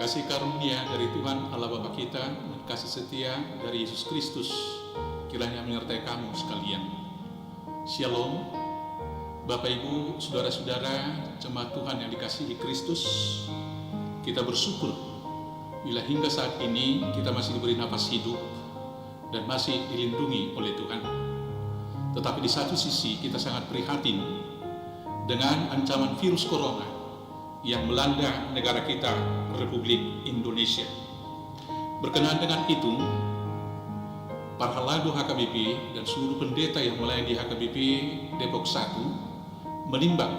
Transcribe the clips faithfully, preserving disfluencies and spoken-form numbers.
Kasih karunia dari Tuhan Allah Bapa kita, dan kasih setia dari Yesus Kristus, kiranya menyertai kamu sekalian. Shalom, Bapak, Ibu, saudara-saudara, jemaat Tuhan yang dikasihi Kristus, kita bersyukur bila hingga saat ini kita masih diberi nafas hidup dan masih dilindungi oleh Tuhan. Tetapi di satu sisi kita sangat prihatin dengan ancaman virus corona yang melanda negara kita, Republik Indonesia. Berkenaan dengan itu, Parhalado H K B P dan seluruh pendeta yang melayani di H K B P Depok satu menimbang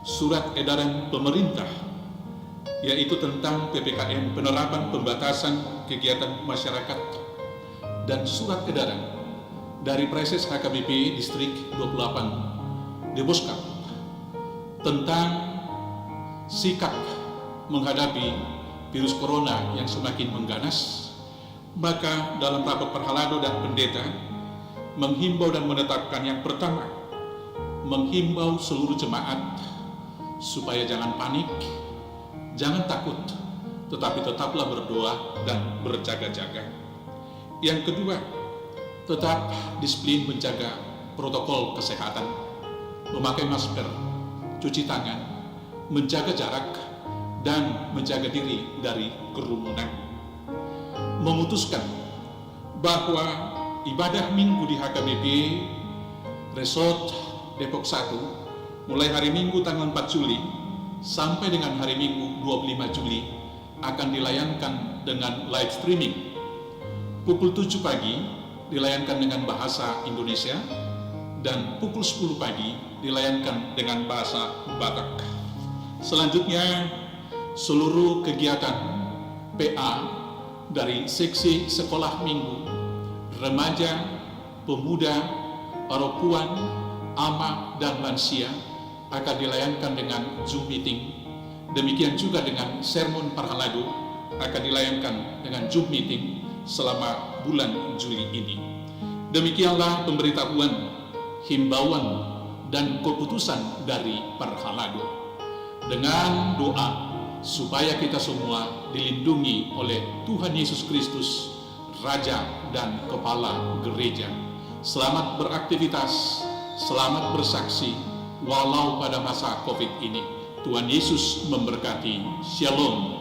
surat edaran pemerintah, yaitu tentang P P K M, penerapan pembatasan kegiatan masyarakat, dan surat edaran dari Praeses H K B P Distrik dua puluh delapan Deboskap tentang sikap menghadapi virus corona yang semakin mengganas, maka dalam rapat parhalado dan pendeta menghimbau dan menetapkan, yang pertama, menghimbau seluruh jemaat supaya jangan panik, jangan takut, tetapi tetaplah berdoa dan berjaga-jaga. Yang kedua, tetap disiplin menjaga protokol kesehatan, memakai masker, cuci tangan, menjaga jarak, dan menjaga diri dari kerumunan. Memutuskan bahwa ibadah Minggu di H K B P Resort Depok satu mulai hari Minggu tanggal empat Juli sampai dengan hari Minggu dua puluh lima Juli akan dilayangkan dengan live streaming. Pukul tujuh pagi dilayangkan dengan bahasa Indonesia dan pukul sepuluh pagi dilayangkan dengan bahasa Batak. Selanjutnya, seluruh kegiatan P A dari seksi sekolah minggu, remaja, pemuda, perempuan, ama, dan lansia akan dilayangkan dengan Zoom meeting. Demikian juga dengan sermon parhalado akan dilayangkan dengan Zoom meeting selama bulan Juli ini. Demikianlah pemberitahuan, himbauan, dan keputusan dari parhalado. Dengan doa supaya kita semua dilindungi oleh Tuhan Yesus Kristus, Raja dan Kepala Gereja. Selamat beraktivitas, selamat bersaksi, walau pada masa covid ini. Tuhan Yesus memberkati. Shalom.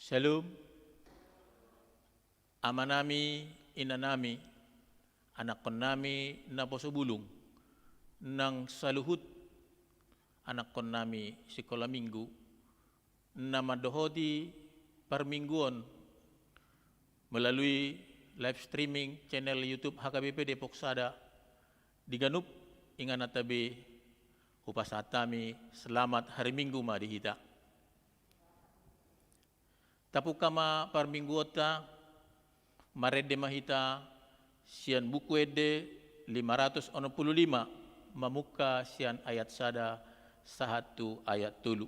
Shalom. Amanami, inanami, anakkonnami naposo bulung, nang saluhut anakkonnami sikola minggu, na mandohoti parmingguon melalui live streaming channel YouTube H K B P Depok Sada, di ganup ingananta be, hupasahat hami selamat hari Minggu ma di hita. Tapungka ma parmingguonta, marende ma hita sian Buku Ende lima ratus onom pulu lima, mamungka sian ayat sada sahat tu ayat tolu.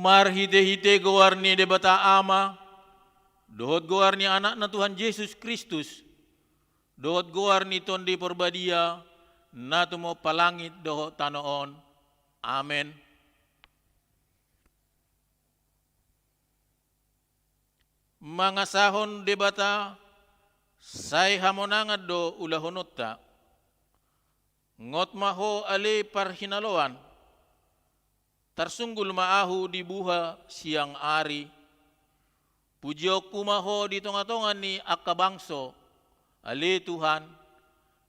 Marhitehite goar ni Debata Ama, dohot goar ni Anakna Tuhan Jesus Kristus, dohot goar ni Tondi Porbadia, na tumompa langit dohot tano on. Amen. Mangasahon Debata, sai hamonangan do ulahononta. Ngot ma Ho ale parhinaloan, tarsunggul ma ahu di buha siang ari. Pujionku ma Ho di tongatonga ni angka bangso, ale Tuhan,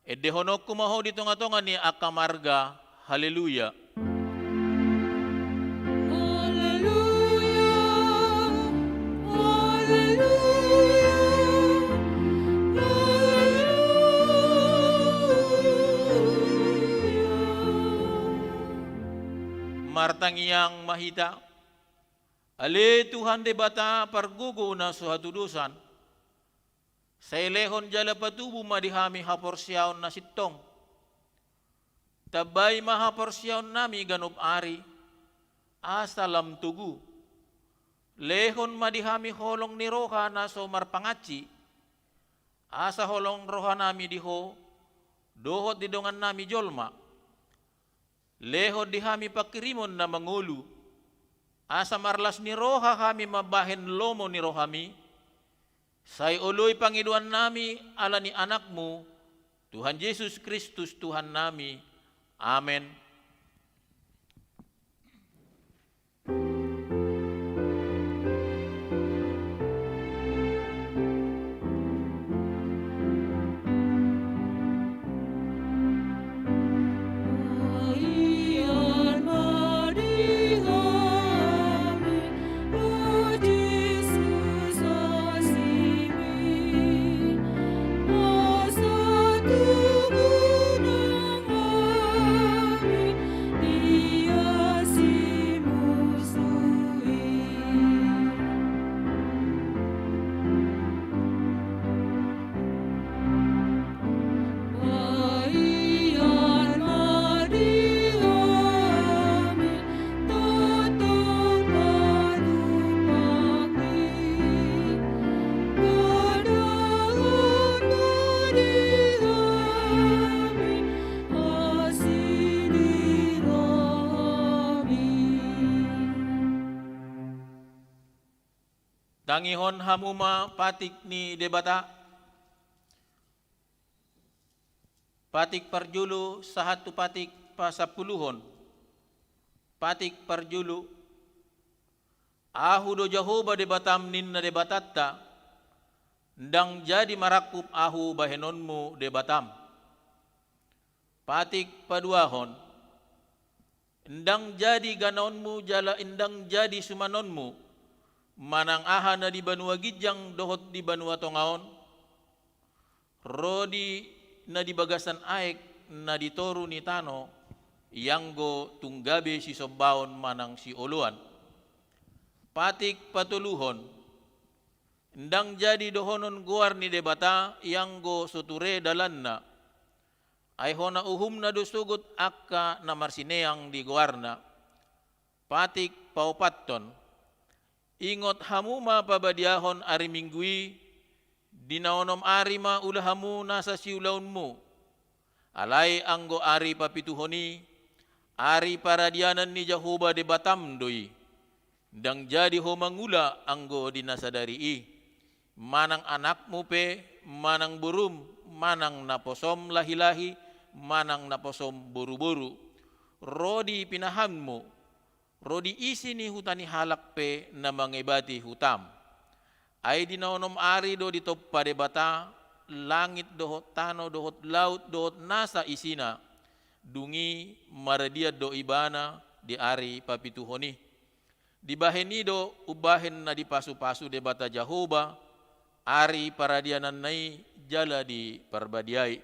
endehononku ma Ho di tongatonga ni angka marga. Haleluya. Haleluya, haleluya, haleluya. Martangiang ma hita. Ale Tuhan Debata pargogo na so hatudosan, sai lehon jala patubu ma di hami haporseaon na sintong. Tambai ma haporseaonnami ganup ari, asa lam togu. Lehon ma di hami holong ni roha na so marpangansi, asa holong rohanami di Ho, dohot di dongannami jolma. Lehon di hami panghirimon na mangolu, asa marlas ni roha hami mambahen lomo ni rohami, sai oloi pangidoannami ala ni Anakmu, Tuhan Jesus Kristus Tuhannami. Amen. Tangihon hamu ma patik ni Debata. Patik parjolo sahat tu patik pasampuluhon. Patik parjolo. Ahu do Jahowa Debatam ninna Debatanta, ndang jadi marangkup ahu bahenonmu Debatam. Patik paduahon. Ndang jadi ganaonmu jala ndang jadi sumanonmu, manang aha na di banua ginjang dohot di banua tonga on, ro di na di bagasan aek na di toru ni tano, ianggo tung gabe sisombaon manang sioloan. Patik patoluhon. Ndang jadi dohonon goar ni Debata, ianggo so ture dalanna. Ai hona uhumna do sogot angka na marsineang di goarna. Patik paopathon. Ingot hamu ma pabadiahon ari Minggu i, di na onom ari ma ula hamu nasa siulaonmu. Alai anggo ari papituhon i, ari paradianan ni Jahowa Debatam do i. Ndang jadi ho mangula anggo di na sadari i. Manang anakmu pe, manang borum, manang naposom lahilahi, manang naposom boruboru, ro di pinahanmu, ro di isi ni huta ni halak pe na mangebati hutam. Ai di na onom ari do ditompa Debata langit dohot tano dohot laut dohot nasa isina, dung i maradian do Ibana di ari papituhon i. Dibahen i do umbahen na dipasupasu Debata Jahowa ari paradiananna i jala diparbadiai.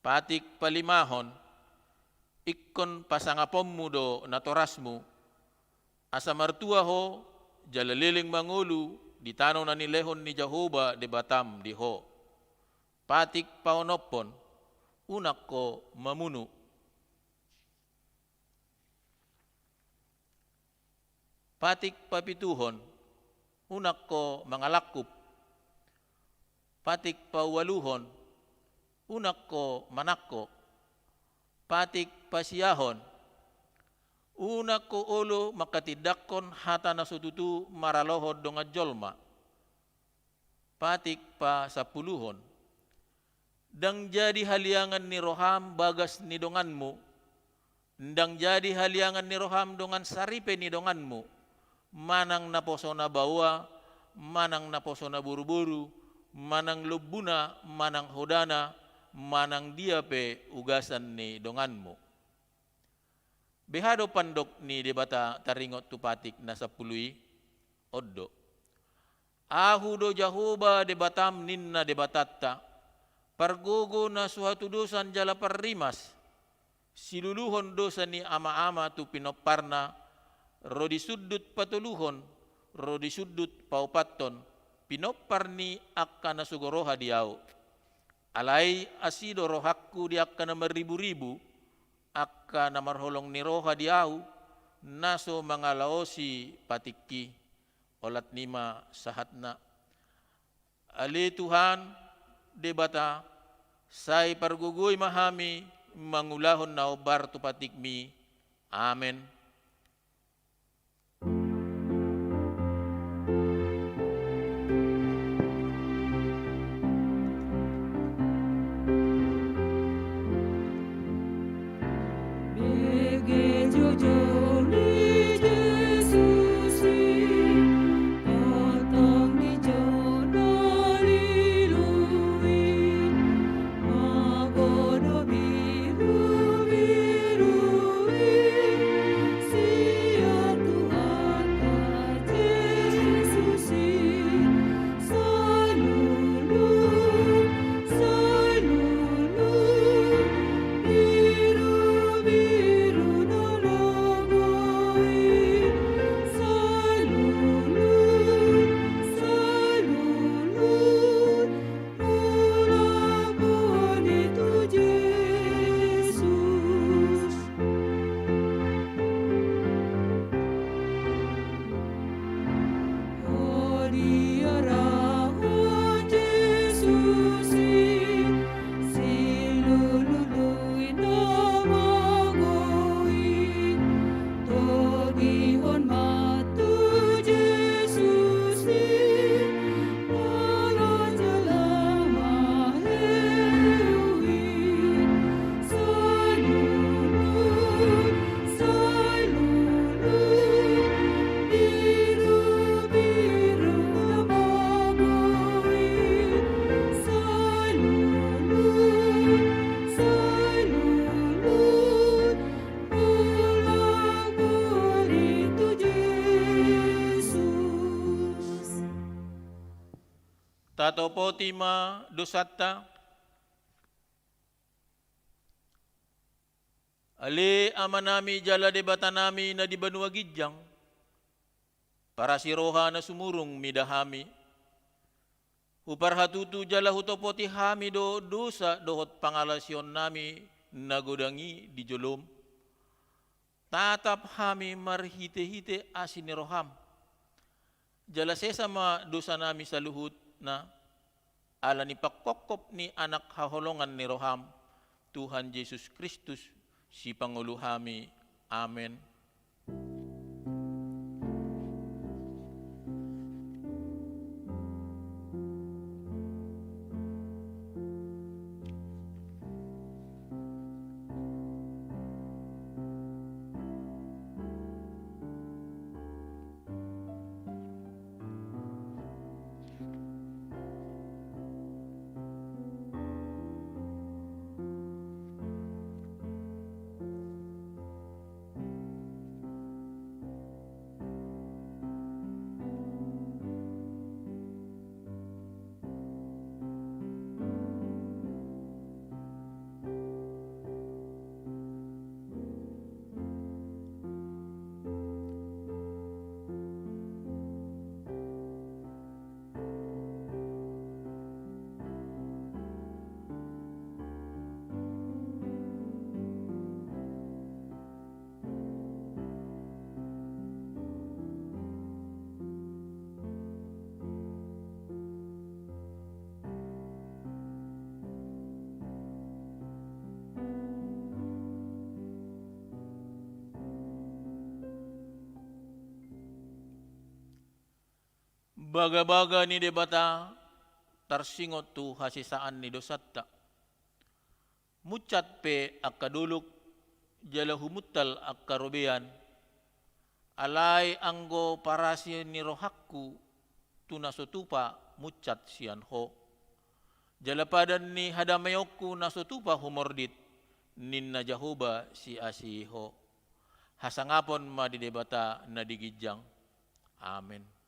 Patik palimahon. Ingkon pasangaponmu do natorasmu, asa martua ho jala leleng mangolu di tano na nilehon ni Jahowa Debatam di ho. Patik paonomhon. Unang ho mamunu. Patik papituhon. Unang ho mangalangkup. Patik paualuhon. Unang ho manangko. Patik pasiahon. Unang ho olo manghatindanghon hata na so tutu maralohon dongan jolma. Patik pasampuluhon. Ndang jadi haliangan ni roham bagas ni donganmu. Ndang jadi haliangan ni roham dongan saripe ni donganmu. Manang naposona baoa, manang naposona boruboru, manang lombuna, manang hodana, manang dia pe ugasan ni donganmu. Beha do pandok ni Debata taringot tu patik na sampulu i? On do. Ahu do Jahowa Debatam ninna Debatanta, pargogo na so hatudosan jala parrimas, siluluhon dosa ni amaama tu pinomparna, ro di sundut patoluhon, ro di sundut paopathon, pinompar ni angka na sogo roha di ahu. Alai asi do rohangku di angka na marriburibu, angka na marholong ni roha di ahu, na so mangalaosi patikki. Olat ni ma sahatna. Ale Tuhan, Debata, sai pargogoi ma hami mangulahon na hombar tu patikmi. Amen. Tatopoti ma dosanta. Ale Amanami jala Debatanami na di banua ginjang, parasi roha na sumurung mida hami. Huparhatutu jala hutopoti hami do dosa dohot pangalasionnami na godang i di jolom. Tatap hami marhitehite asi ni roham. Jala sesa ma dosanami saluhutna, ala ni pangkophop ni Anak haholongan ni roham, Tuhan Jesus Kristus, Sipangolu hami. Amen. Bagabaga ni Debata tarsingot tu hasesaan ni dosanta. Munsat pe angka dolok, jala humuntal angka robean. Alai anggo parasi ni rohangku, tu na so tupa munsat sian Ho. Jala padan ni hadameonku na so tupa humordit, ninna Jahowa siasihi Ho. Hasangapon ma di Debata na di ginjang. Amen.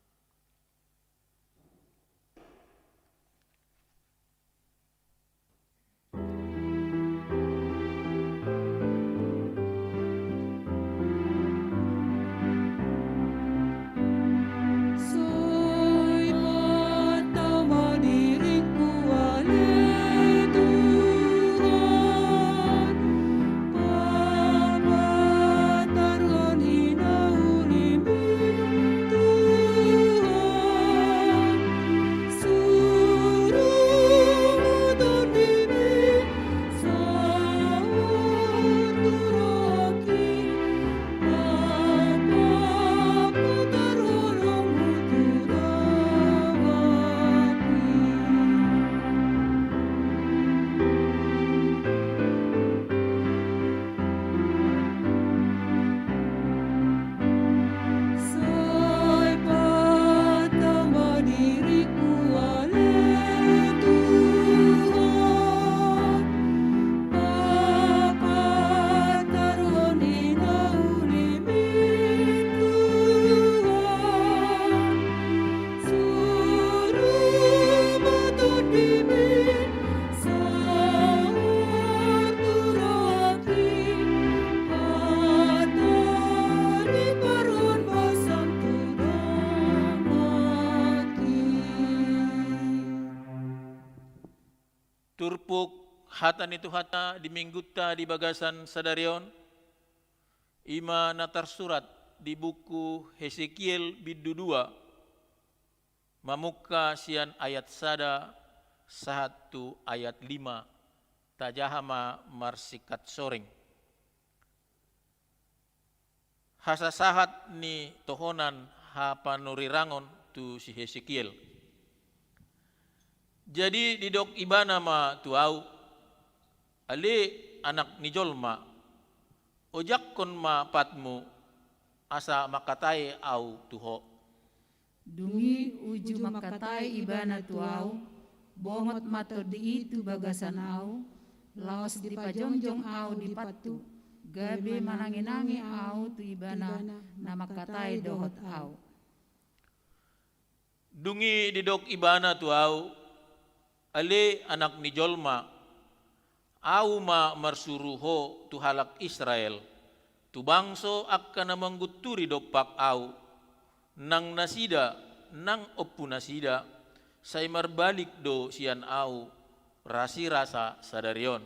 Turpuk hata ni Tuhanta di Minggunta di bagasan sadari on, i ma na tarsurat di buku Hesekiel bindu dua, mamungka sian ayat sada sahat tu ayat lima, tajaha ma marsingkat soreng. Hasasahat ni tohonan hapanurirangon tu si Hesekiel. Jadi didok ibana ma tu ahu, ale anak ni jolma, ojakhon ma patmu, asa mangkatai ahu tu ho. Dung i uju mangkatai ibana tu ahu, bongot ma tondi i tu bagasan ahu, laos dipajongjong ahu di pathu, gabe manangenange ahu tu ibana na mangkatai dohot ahu. Dung i didok ibana tu ahu: Ale anak ni jolma, ahu ma marsuru ho tu halak Israel, tu bangso angka na manggunturi dompak ahu, nang nasida, nang ompunasida, sai marbalik do sian ahu, rasirasa sadari on.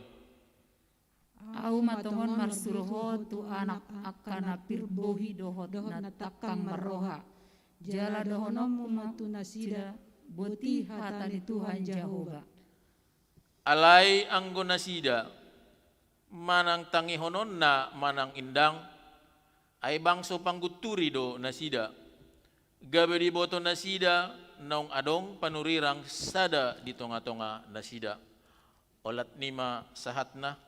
Ahu ma tongon marsuru ho tu anak angka na pir bohi dohot na tangkang marroha. Jala dohononmu ma tu nasida: Boti hata ni Tuhan Jahowa. Alai anggo nasida, manang tangihononna manang indang, ai bangso panggunturi do nasida, gabe diboto nasida naung adong panurirang sada di tongatonga nasida. Olat ni ma sahatna.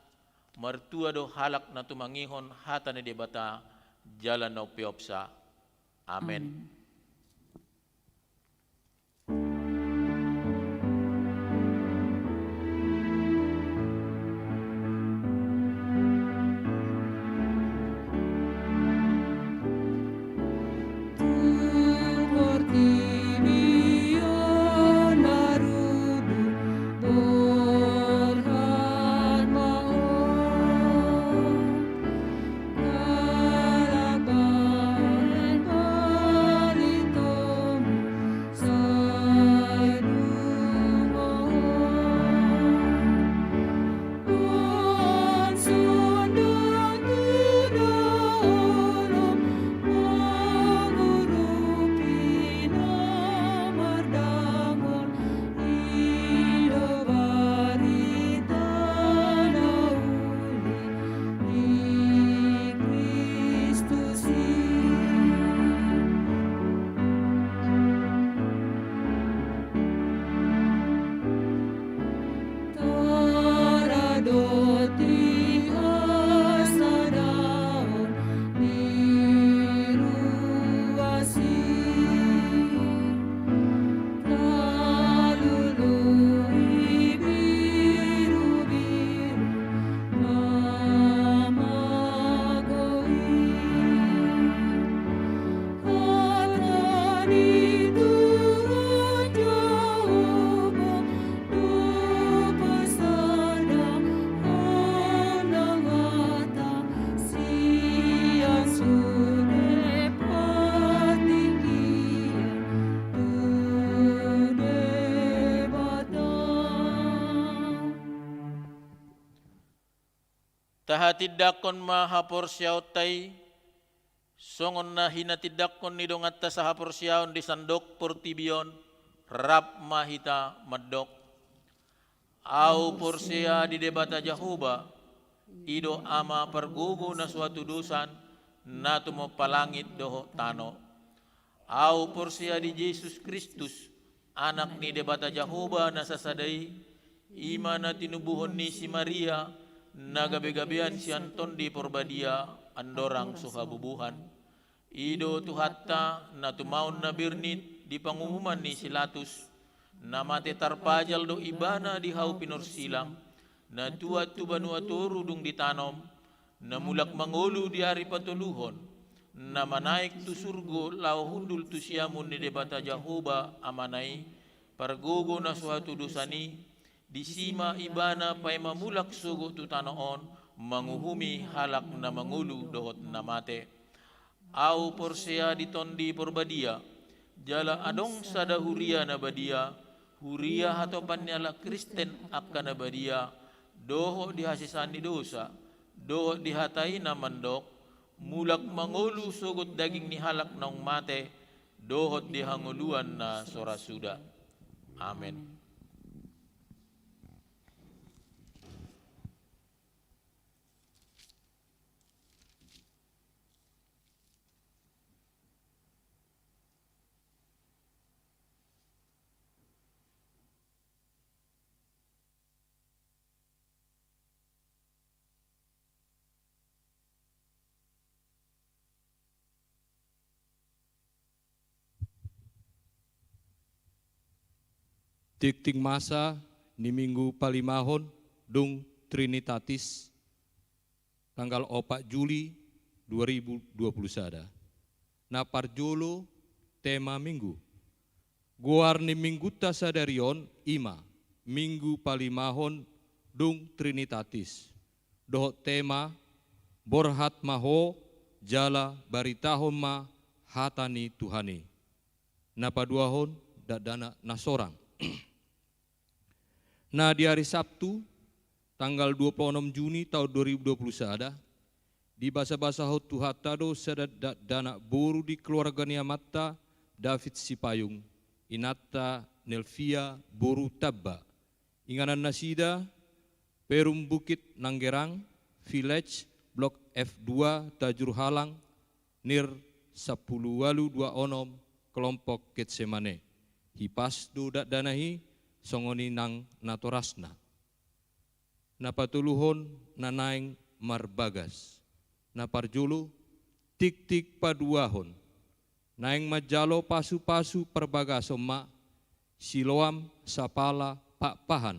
Martua do halak na tumangihon hata ni Debata jala na umpeopsa. Amen. Amen. Tahatindangkon ma haporseaonta i, songon na hinatindangkon ni donganta sahaporseaon di sandok portibi on, rap ma hita mandok: Ahu porsea di Debata Jahowa, i do Ama pargogo na so hatudosan, na tumompa langit dohot tano. Ahu porsea di Jesus Kristus, Anak ni Debata Jahowa na sasada i, i ma na tinubuhon ni si Maria, na gabegabean sian Tondi Porbadia, andorang so habubuhan. I do Tuhanta, na tumaon na bernit di panguhuman ni si Latus, na mate tarpajal do Ibana di hau pinorsilang, na tuat tu banua toru dung ditanom, na mulak mangolu di ari patoluhon, na manaek tu surgo laho hundul tu siamun ni Debata Jahowa Amana i, pargogo na so hatudosan i, disi ma Ibana paima mulak sogot tu tano on, manguhumi halak na mangolu dohot na mate. Ahu porsea di Tondi Porbadia, jala adong sada huria na badia, huria hatopan ni halak Kristen angka na badia, dohot di hasesaan ni dosa, dohot di hata i na mandok, mulak mangolu sogot daging ni halak naung mate, dohot di hangoluan na so ra suda. Amen. Tingting masa ni Minggu Palimahon dung Trinitatis, tanggal opat Juli dua ribu dua puluh sada. Na parjolo, tema Minggu: Goar ni minggunta sadari on i ma, Minggu palimahon dung Trinitatis. Dohot tema, Borhat ma ho, jala baritahon ma hata ni Tuhan i. Na paduahon, dakdanak na sorang. Na di ari Sabtu, tanggal dua puluh enam Juni taon dua ribu dua puluh sada, dibasabasahon Tuhanta do sada dakdanak boru di keluarga ni amanta David Sipayung, inanta Nelvia boru Tamba. Inganan nasida, Perum Bukit Nanggerang, Village, Blok F dua, Tajur Halang, nir sampulu ualu dua onom, kelompok Getsemane. Hipas do dakdanak i, songon i nang natorasna. Na patoluhon, na naeng marbagas. Na parjolo, tiktik paduahon. Naeng manjalo pasupasu parbagason ma, Siloam sapala Pakpahan.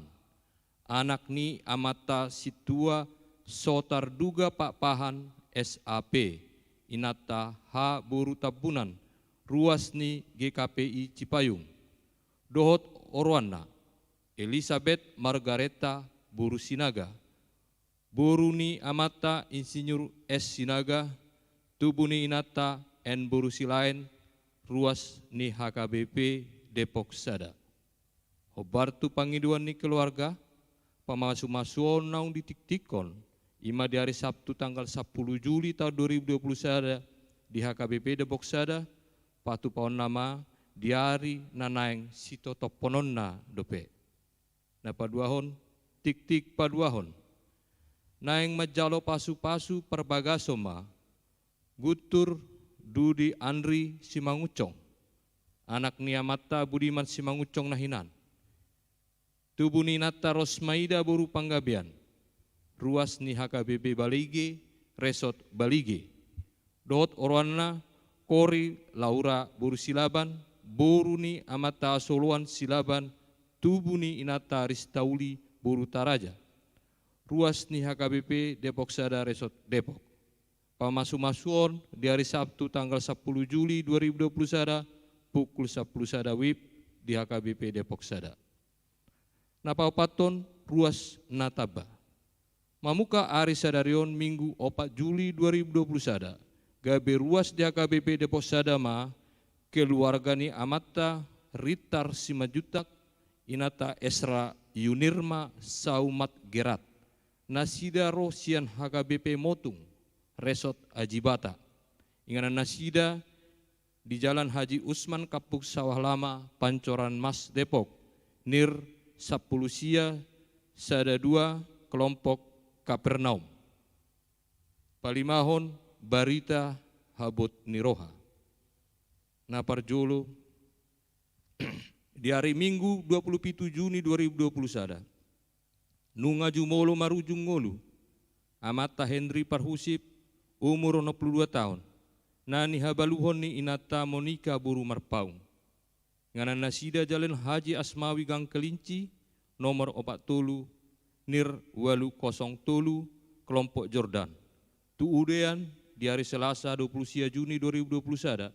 Anak ni amanta sintua so tarduga Pakpahan S A P, inanta H boru Tambunan, ruas ni G K P I Cipayung. Dohot oroanna, Elisabet Margareta boru Sinaga, boru ni amanta Insinyur S Sinaga, tubu ni inanta N boru Silaen, ruas ni H K B P Depok sada. Hombar tu pangidoan ni keluarga, pamasumasuon naung ditiktikkon, i ma di ari Sabtu tanggal sampulu Juli taon dua ribu dua puluh sada di H K B P Depok sada, patupaonna ma di ari na naeng sitotopkononna dope. Na paduahon, tiktik paduahon. Naeng manjalo pasupasu parbagason ma, Guntur Dudi Andri Simangunsong, anak ni amanta Budiman Simangunsong na hinan. Tubu ni inanta Rosmaida boru Panggabean, ruas ni H K B P Balige, Resort Balige. Dohot oroanna, Kori Laura boru Silaban, boru ni amanta Soloan Silaban, tubu ni inanta Ristauli boru Taraja, ruas ni H K B P Depok sada Resort Depok. Pamasumasuon di ari Sabtu tanggal sampulu Juli dua ribu dua puluh sada, pukul sampulu sada wib di H K B P Depok sada. Na paopathon, ruas na tamba. Mamungka ari sadari on, Minggu opat Juli dua ribu dua puluh sada, gabe ruas di H K B P Depok sada ma keluarga ni amanta Ritar Simanjuntak, inanta Esra Yunirma Saumat Gerat. Nasida ro sian H K B P Motung, Resort Ajibata. Inganan nasida di Jalan Haji Usman, Kampung Sawah Lama, Pancoran Mas, Depok, nir sampulu sia sada dua, kelompok Kapernaum. Palimahon, barita habot ni roha. Na parjolo, di ari Minggu dua puluh pitu Juni dua ribu dua puluh sada, nunga jumolo marujung ngolu amanta Henry Parhusip, umur onom pulu dua taon, na nihabaluhon ni inanta Monika boru Marpaung. Inganan nasida Jalan Haji Asmawi, Gang Kelinci, nomor opat tolu, nir ualu kosong tolu, kelompok Jordan. Tu udean di ari Selasa dua puluh sia Juni dua ribu dua puluh sada,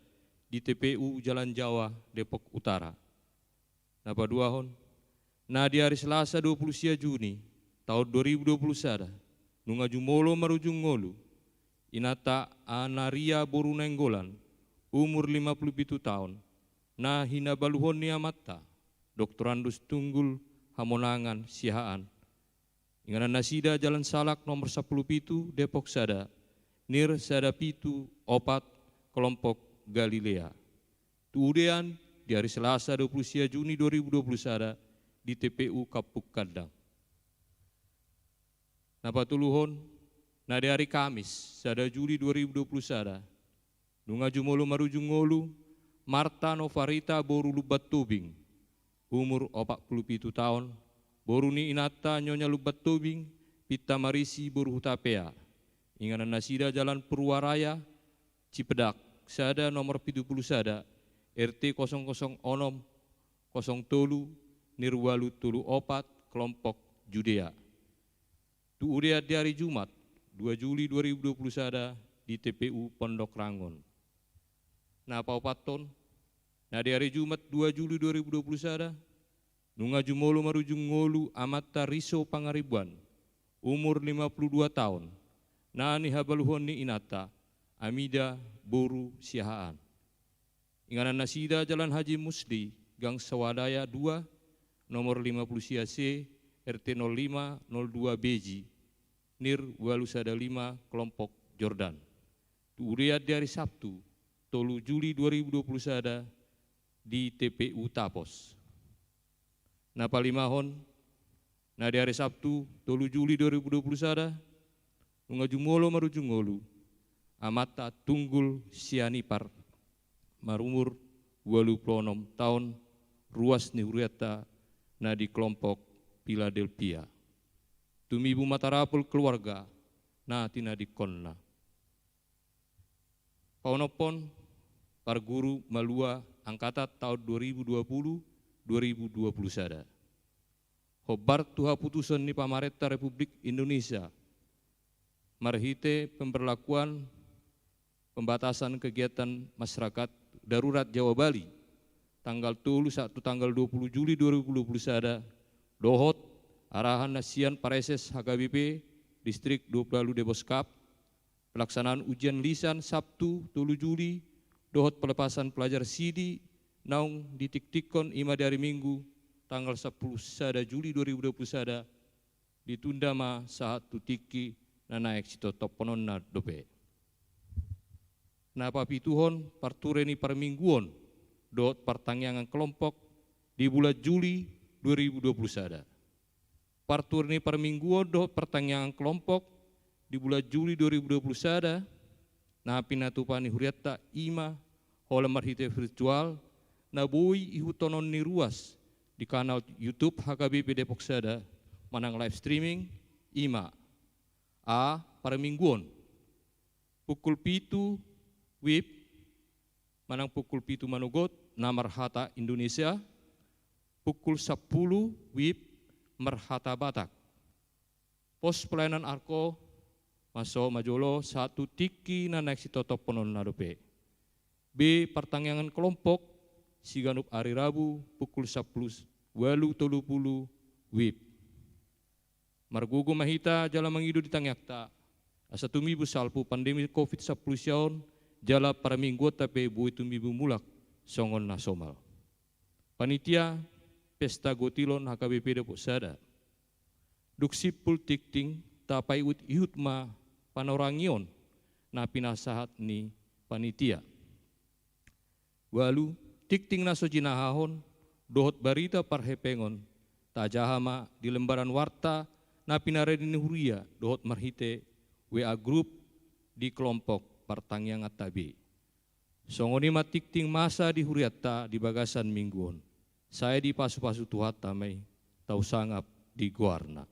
di T P U Jalan Jawa, Depok Utara. Na paduahon, na di ari Selasa dua puluh sia Juni taon dua ribu dua puluh sada, nunga jumolo marujung ngolu inanta Anaria boru Nainggolan, umur lima pulu pitu taon, na hinabaluhon ni amanta, Doktorandus Tunggul Hamonangan Siahaan. Inganan nasida Jalan Salak nomor sampulu pitu, Depok sada, nir sada pitu opat, kelompok Galilea. Tu udean di ari Selasa dua puluh sia Juni dua ribu dua puluh sada, di T P U Kampung Kandang. Na patoluhon, na di ari Kamis sada Juli dua ribu dua puluh sada, nunga jumolo marujung ngolu Marta Novarita boru Lumban Tobing, umur opat pulu pitu taon, boru ni inanta Nyonya Lumban Tobing, Pinta Marisi boru Hutapea. Inganan nasida Jalan Purwaraya, Cipedak sada, nomor pitu pulu sada, R T kosong kosong onom, kosong tolu, nir ualu tolu opat, kelompok Judea. Tu udean di ari Jumat dua Juli dua ribu dua puluh sada, di T P U Pondok Rangon. Na paopathon, Na di ari Jumat dua Juli dua ribu dua puluh sada, nunga jumolo marujung ngolu amanta Riso Pangaribuan, umur lima puluh dua taon, na nihabaluhon ni inanta, Amida boru Siahaan. Inganan nasida Jalan Haji Musli, Gang Swadaya dua, nomor lima puluh sia C, R T nol lima nol dua B J, NIR ualu sada lima, kelompok Jordan. Tubudean di ari Sabtu, tolu Juli dua ribu dua puluh sada, di T P U Tapos. Na palimahon, na di ari Sabtu, tolu Juli dua ribu dua puluh sada, nunga jumolo marujung ngolu amanta Tunggul Sianipar, marumur ualu puluh onom taon, ruas ni hurianta na di kelompok Philadelphia. Tumibu ma tarapul keluarga na tinadingkonna. Paonomhon, parguru malua angkatan taon dua ribu dua puluh, dua ribu dua puluh sada. Hombar tu haputusan ni Pamarenta Republik Indonesia marhite pemberlakuan pembatasan kegiatan masyarakat darurat Jawa Bali, tanggal tolu sahat tu tanggal dua puluh Juli dua ribu dua puluh sada, dohot arahan na sian Pareses H K B P Distrik dua puluh walu Depok Skap, pelaksanaan ujian lisan Sabtu tolu Juli, dohot pelepasan pelajar sidi naung ditiktikkon, i ma di ari Minggu tanggal sampulu sada Juli dua ribu dua puluh sada, ditunda ma sahat tu tingki na naeng sitotopkononna dope. Na papituhon, parture ni parmingguon dohot partangiangan kelompok di bulan Juli dua ribu dua puluh sada. Parture ni parmingguon dohot partangiangan kelompok di bulan Juli dua ribu dua puluh sada, na pinatupa ni hurianta, i ma holan marhite virtual, na boi ihuthononni ruas di kanal YouTube H K B P Depok Sada manang live streaming, i ma: A, parmingguon, pukul pitu WIB manang pukul pitu manogot na marhata Indonesia, pukul sampulu WIB marhata Batak. Pos pelayanan arko ma so, ma jolo, sahat tu tingki na naeng sitotopkononna dope. B, partangiangan kelompok siganup ari Rabu pukul sampulu walu tolu pulu WIB. Margogo ma hita jala mangido di tangiangta, asa tumibu salpu pandemi covid sampulu sia on, jala parmingguonta pe boi tumibu mulak songon na somal. Panitia Pesta Gotilon H K B P Depok Sada. Dung simpul tingting, tapaihutihut ma panorangion na pinasahat ni panitia. Ualu, tingting na so jinahahon dohot barita parhepengon tajaha ma di lembaran warta na pinarade ni huria dohot marhite W A grup di kelompok partangianganta be. Songon i ma tingting masa di hurianta di bagasan minggu on. Sai dipasupasu Tuhanta ma i, tausangap di goarna.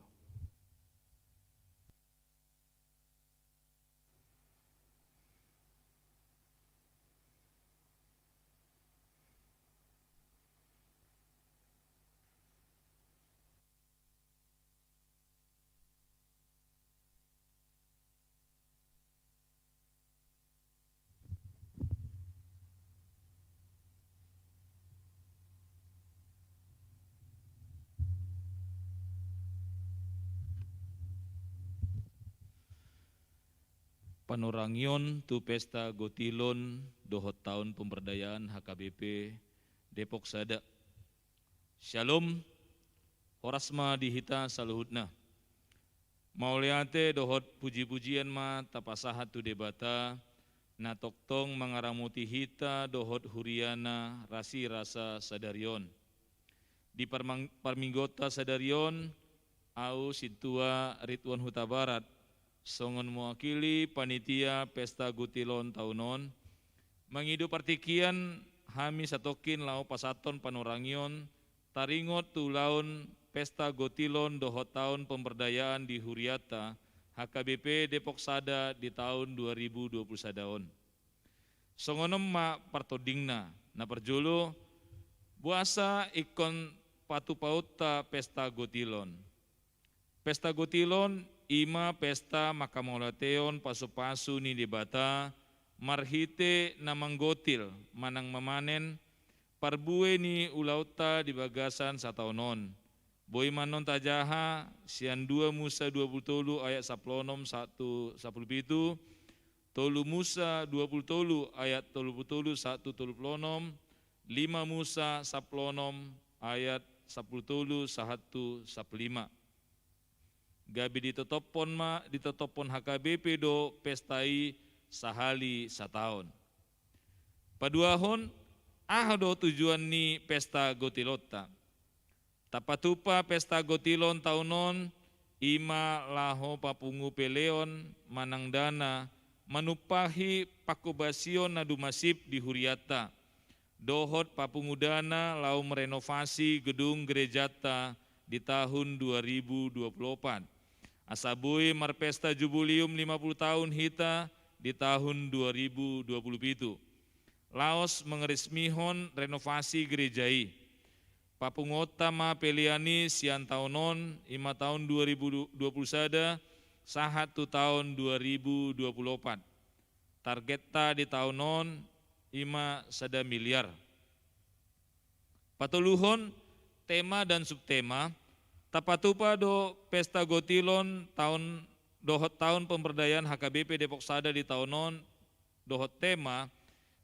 Panorangion tu Pesta Gotilon dohot Taon Pemberdayaan H K B P Depok Sada. Syalom, horas ma di hita saluhutna. Mauliate dohot pujipujian ma tapasahat tu Debata, na tongtong mangaramoti hita dohot huriana rasirasa sadari on. Di parmang-, parmingguonta sadari on, au Sintua Ridwan Hutabarat, songon mewakili panitia Pesta Gotilon taon on, mangido partingkian hami satongkin laho pasahathon panorangion taringot tu ulaon Pesta Gotilon dohot Taon Pemberdayaan di hurianta H K B P Depok Sada di taon dua ribu dua puluh sada on. Songon on ma partondingna. Na parjolo, boasa ingkon patupaonta Pesta Gotilon? Pesta Gotilon i ma pesta mangkamauliateon pasupasu ni Debata marhite na manggotil manang mamanen Parbue ni ulaonta di bagasan sataon on. Boi ma annon tajaha sian dua Musa dua pulu tolu ayat sampulu onom sahat tu sampulu pitu, tolu Musa dua pulu tolu ayat tolu pulu tolu sahat tu tolu pulu onom, lima Musa sampulu onom ayat sampulu tolu sahat tu sampulu lima. Gabe ditotophon ma, ditotophon H K B P do pesta i sahali sataon. Paduahon, aha do tujuan ni pesta gotilonta? Tapatupa pesta gotilon taon on, i ma laho papungu peleon manang dana, manumpahi pangkobasion na dumasip di hurianta, dohot papungu dana laho merenovasi gedung gerejanta di tahun dua ribu dua pulu opat. Asa boi marpesta jubulium lima pulu taon hita di tahun dua ribu dua pulu pitu. Laos mangarismihon renovasi gereja i. Papunguonta ma pelean i sian taon on, i ma taon dua ribu dua pulu sada, sahat tu taon dua ribu dua pulu opat. Targetta di taon on, i ma sada miliar. Patoluhon, tema dan subtema, tapatupa do pesta gotilon taon dohot taon pemberdayaan H K B P Depok Sada di taon on, dohot tema,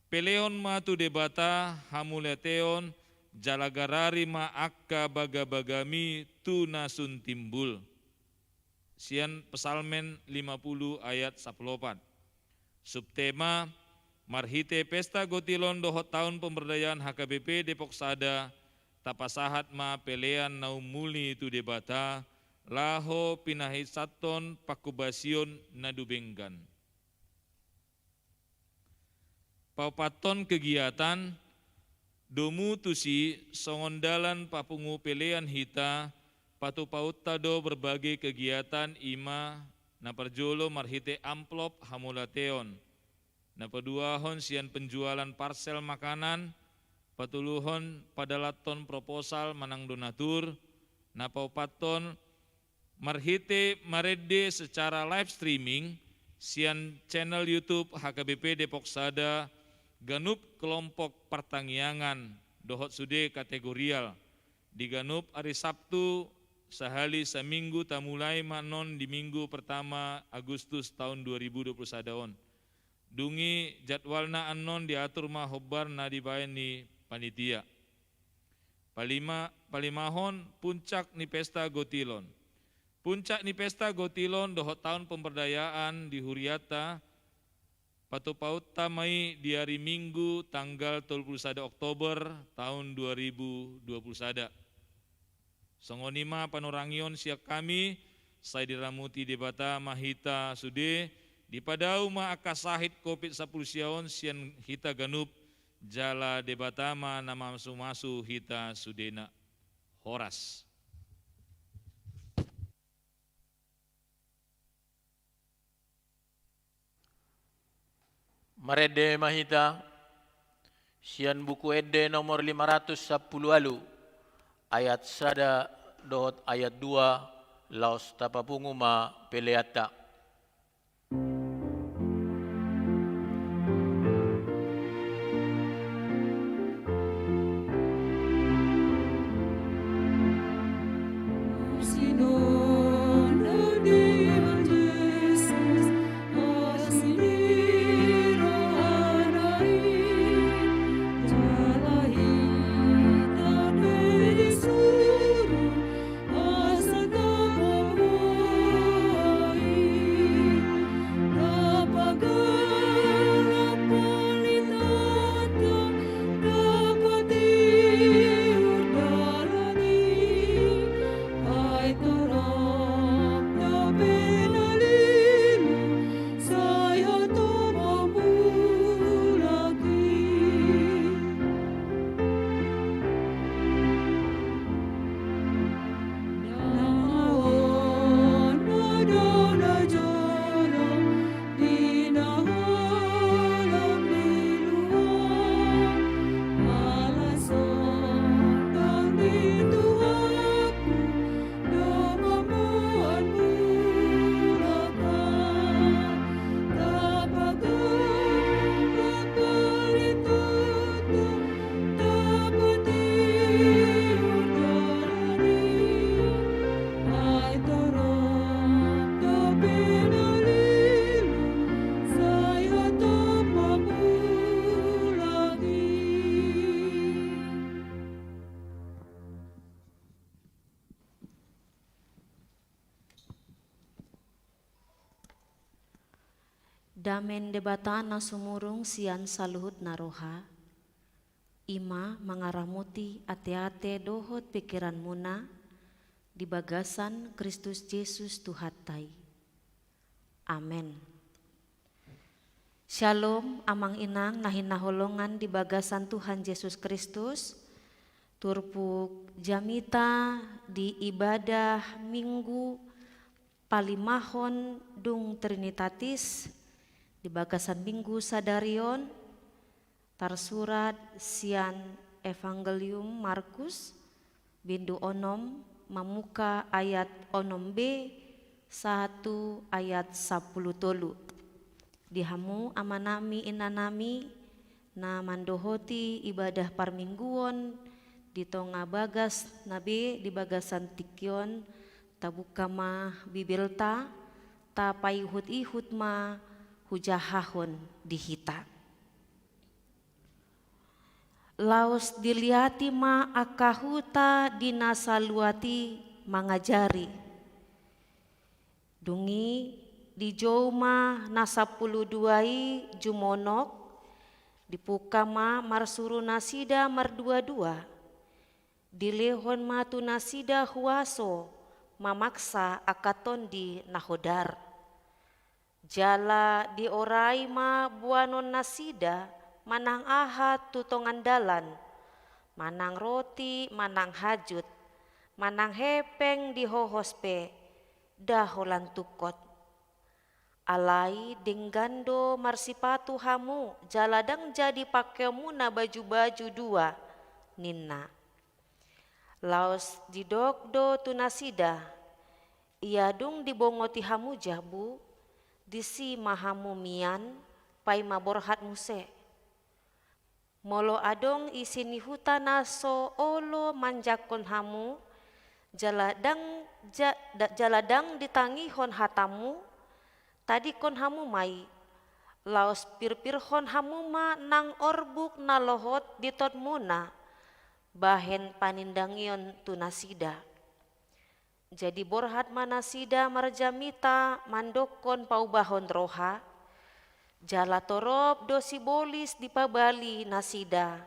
peleon ma tu Debata hamauliateon, jala garari ma angka bagabagami tu na sun timbul. Sian Psalmen lima pulu ayat sampulu opat. Subtema, marhite pesta gotilon dohot taon pemberdayaan H K B P Depok Sada, tapasahat ma pelean na ummuli tu Debata, laho pinahisathon pangkobasion na dumenggan. Paopathon kegiatan, domu tusi songon dalan papungu pelean hita, patupaonta do berbagai kegiatan, i ma na parjolo marhite amplop hamauliateon, na paduahon sian penjualan parsel makanan, patoluhon padalathon proposal manang donatur, na paopathon marhite marende secara live streaming sian channel YouTube H K B P Depok Sada ganup kelompok partangiangan dohot sude kategorial di ganup ari Sabtu sahali saminggu, tamulai ma annon di minggu pertama Agustus taon dua ribu dua pulu sada on. Dung i jadwalna annon diatur ma hombar na dibaen ni panitia. Palima, palimahon, puncak ni pesta gotilon. Puncak ni pesta gotilon dohot taon pemberdayaan di hurianta, patupaonta ma i di ari Minggu tanggal tolu pulu sada Oktober taon dua ribu dua pulu sada. Songon i ma panorangion sian hami, sai diramuti Debata ma hita sude, dipadao ma angka sahit covid sampulu sia on sian hita ganup, jala Debata ma na mamasumasu hita sudena. Horas. Marende ma hita sian Buku Ende nomor lima ratus sampulu ualu, ayat sada dohot ayat dua, laos tapapungu ma peleanta. Dame ni Debata na sumurung sian saluhut na roha, i ma mangaramoti ateate dohot pingkiranmuna di bagasan Kristus Jesus Tuhanta i. Amen. Syalom, amang inang na hinaholongan di bagasan Tuhan Jesus Kristus. Turpuk jamita di ibadah Minggu palimahon dung Trinitatis di bagasan Minggu sadari on, tarsurat sian Evangelium Markus, bindu onom, mamungka ayat onom b sahat tu ayat sampulu tolu. Di hamu amanami inanami na mandohoti ibadah parmingguon di tonga bagas na be di bagasan tingki on, tabungka ma Bibelta, tapaihut-ihut ma hujahahon di hita. Laos diliati ma angka huta di na saluat i mangajari. Dung i dijou ma na sampulu dua i jumonok, dipungka ma marsuru nasida mardua-dua. Dilehon ma tu nasida huaso mamaksa angka tondi na hodar. Jala diorai ma boanon nasida manang aha tu tongan dalan, manang roti, manang hajut, manang hepeng dihohos pe, nda holan tungkot. Alai denggan do marsipatu hamu, jala ndang jadi pangkeonmuna baju-baju dua, ninna. Laos didok do tu nasida, ia dung dibongoti hamu jabu, disi ma hamu mian, paima borhat muse. Molo adong isi ni huta na so olo manjangkon hamu, jala ndang ja-, da-, jala ndang ditangihon hatamu, tadingkon hamu ma i, laos pirpirhon hamu ma nang orbuk na lohot di totmuna, bahen panindangion tu nasida. Jadi borhat ma nasida marjamita mandokkon paubahon roha, jala torop do sibolis dipabali nasida,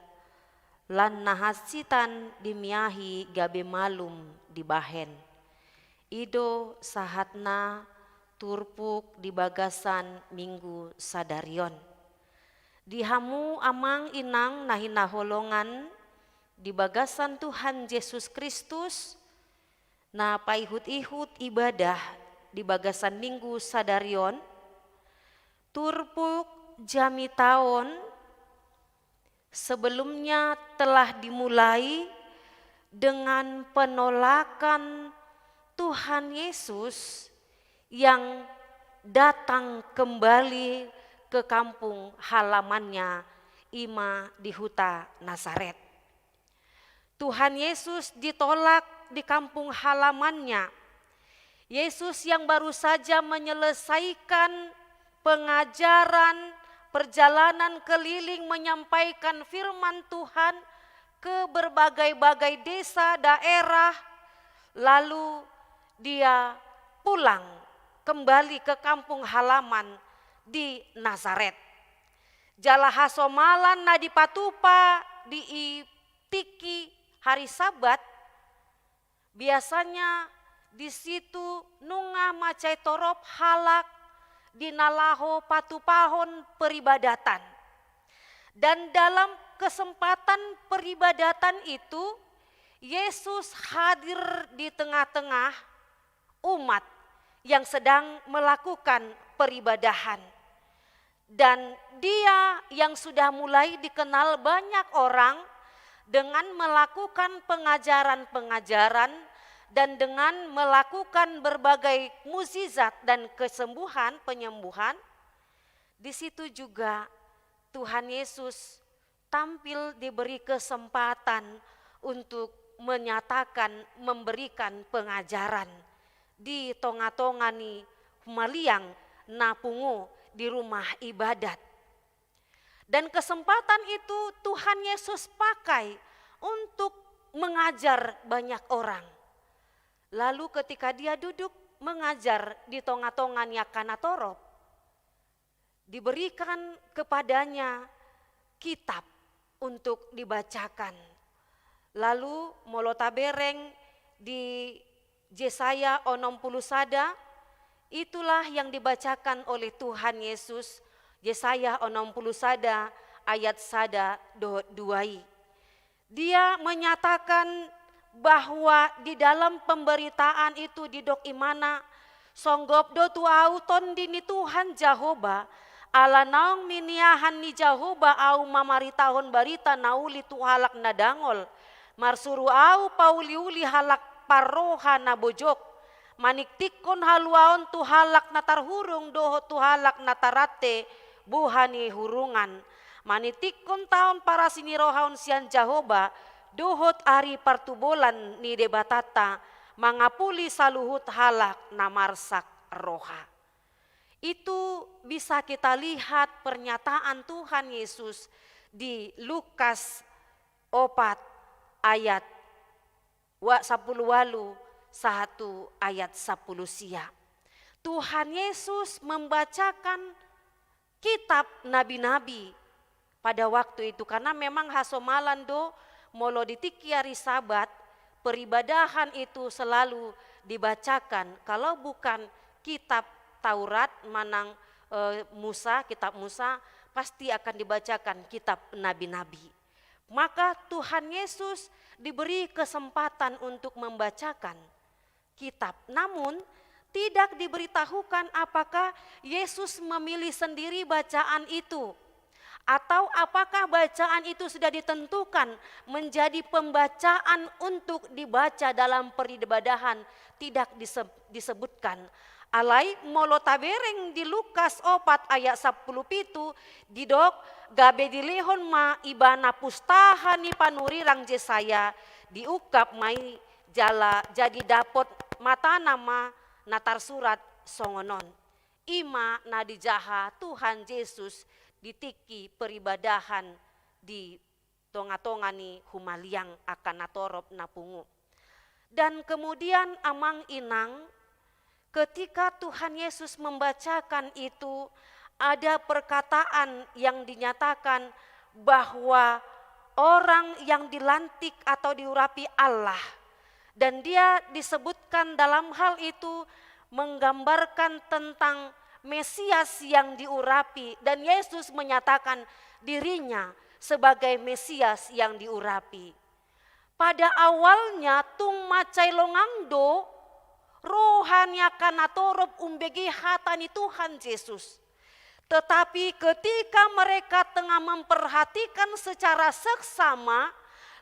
lan na hansitan dimiahi gabe malum dibahen. I do sahatna turpuk di bagasan Minggu sadari on. Di hamu amang inang na hinaholongan di bagasan Tuhan Jesus Kristus, na paihut-ihut ibadah di bagasan Minggu sadari on, turpuk jamita on sebelumnya telah dimulai dengan penolakan Tuhan Yesus yang datang kembali ke kampung halamannya, i ma di huta Nazaret. Tuhan Yesus ditolak di kampung halamannya. Yesus yang baru saja menyelesaikan pengajaran, perjalanan keliling menyampaikan firman Tuhan ke berbagai-bagai desa, daerah, lalu dia pulang kembali ke kampung halaman di Nazaret. Jala hasomalan na dipatupa di i tingki hari Sabat, biasanya di situ nunga mansai torop halak di na laho patupahon peribadatan. Dan dalam kesempatan peribadatan itu, Yesus hadir di tengah-tengah umat yang sedang melakukan peribadahan. Dan dia yang sudah mulai dikenal banyak orang dengan melakukan pengajaran-pengajaran dan dengan melakukan berbagai mukjizat dan kesembuhan, penyembuhan, di situ juga Tuhan Yesus tampil, diberi kesempatan untuk menyatakan, memberikan pengajaran di tonga-tonga ni humaliang na pungu di rumah ibadat. Dan kesempatan itu Tuhan Yesus pakai untuk mengajar banyak orang. Lalu ketika dia duduk mengajar di tonga-tonga ni angka na torop, Diberikan kepadanya kitab untuk dibacakan. Lalu molo tabereng di Jesaya onom pulu sada, itulah yang dibacakan oleh Tuhan Yesus, Jesaya onom pulu sada ayat sada dohot dua i. Dia menyatakan bahwa di dalam pemberitaan itu didok ibana, songgop do tu ahu Tondi ni Tuhan Jahowa, ala naung niniahan ni Jahowa ahu mamaritahon barita na uli tu halak na dangol, marsuru ahu pauli-uli halak parroha na bojok, maningtingkon haluaon tu halak na tarhurung dohot tu halak na tarante boha ni hurungan, maningtingkon taon parasi ni roha on sian Jahowa, dohot ari partubolan ni Debatanta, mangapuli saluhut halak na marsak roha. Itu bisa kita lihat pernyataan Tuhan Yesus di Lukas opat ayat wa-, sapulu walu sahat tu ayat sapulu sia. Tuhan Yesus membacakan kitab nabi-nabi pada waktu itu, karena memang hasomalan do molo di tingki ari Sabat, peribadahan itu selalu dibacakan. Kalau bukan kitab Taurat manang, eh, Musa, kitab Musa, pasti akan dibacakan kitab nabi-nabi. Maka Tuhan Yesus diberi kesempatan untuk membacakan kitab. Namun, tidak diberitahukan apakah Yesus memilih sendiri bacaan itu, atau apakah bacaan itu sudah ditentukan menjadi pembacaan untuk dibaca dalam peribadahan, tidak dise-, disebutkan. Alai molo tabereng di Lukas opat ayat sapulu pitu, didok, gabe dilehon ma ibana pustaha ni panurirang Jesaya, diungkap ma i jala jadi dapot matana ma na tarsurat songon on. I ma na dijaha Tuhan Jesus di tingki peribadahan di tonga-tonga ni humaliang angka natorop na pungu. Dan kemudian, amang inang, ketika Tuhan Yesus membacakan itu, ada perkataan yang dinyatakan bahwa orang yang dilantik atau diurapi Allah, dan dia disebutkan dalam hal itu menggambarkan tentang Mesias yang diurapi, dan Yesus menyatakan dirinya sebagai Mesias yang diurapi. Pada awalnya tung mansai longang do roha ni angka natorop umbege hata ni Tuhan Jesus. Tetapi ketika mereka tengah memperhatikan secara seksama,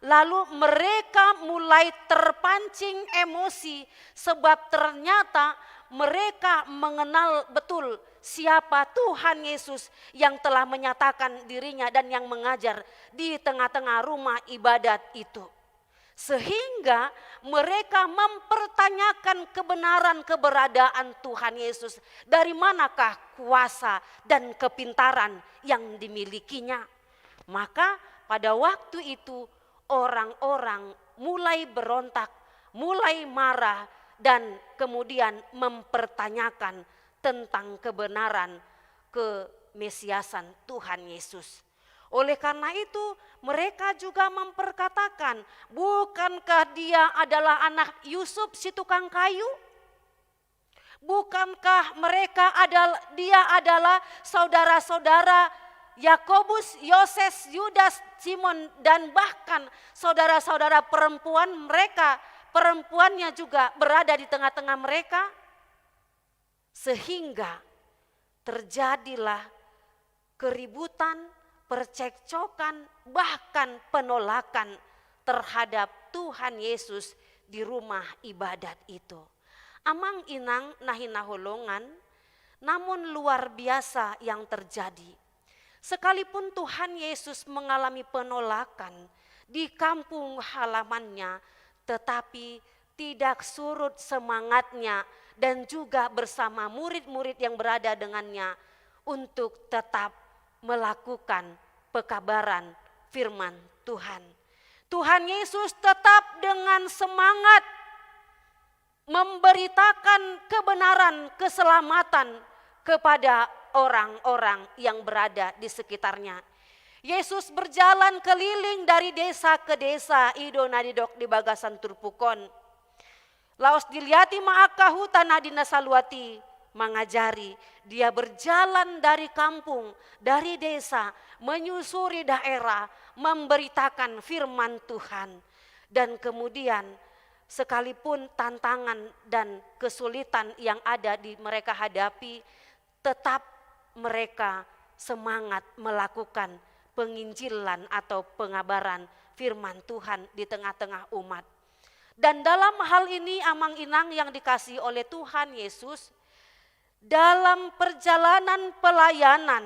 lalu mereka mulai terpancing emosi, sebab ternyata mereka mengenal betul siapa Tuhan Yesus yang telah menyatakan dirinya dan yang mengajar di tengah-tengah rumah ibadat itu. Sehingga mereka mempertanyakan kebenaran keberadaan Tuhan Yesus. Dari manakah kuasa dan kepintaran yang dimilikinya? Maka pada waktu itu orang-orang mulai berontak, mulai marah, dan kemudian mempertanyakan tentang kebenaran kemesiasan Tuhan Yesus. Oleh karena itu, mereka juga memperkatakan, "Bukankah dia adalah anak Yusuf si tukang kayu? Bukankah mereka adal-, dia adalah saudara-saudara Yakobus, Yoses, Yudas, Simon, dan bahkan saudara-saudara perempuan mereka, perempuannya juga berada di tengah-tengah mereka?" Sehingga terjadilah keributan, percekcokan, bahkan penolakan terhadap Tuhan Yesus di rumah ibadat itu. Amang inang na hinaholongan, namun luar biasa yang terjadi. Sekalipun Tuhan Yesus mengalami penolakan di kampung halamannya, tetapi tidak surut semangatnya dan juga bersama murid-murid yang berada dengannya untuk tetap melakukan pekabaran firman Tuhan. Tuhan Yesus tetap dengan semangat memberitakan kebenaran keselamatan kepada orang-orang yang berada di sekitarnya. Yesus berjalan keliling dari desa ke desa, i do na didok di bagasan turpuk on. Laos diliati ma angka huta na di na saluat i, mangajari. Dia berjalan dari kampung, dari desa, menyusuri daerah, memberitakan firman Tuhan. Dan kemudian, sekalipun tantangan dan kesulitan yang ada di mereka hadapi, tetap mereka semangat melakukan penginjilan atau pengabaran firman Tuhan di tengah-tengah umat. Dan dalam hal ini, amang inang yang dikasihi oleh Tuhan Yesus, dalam perjalanan pelayanan,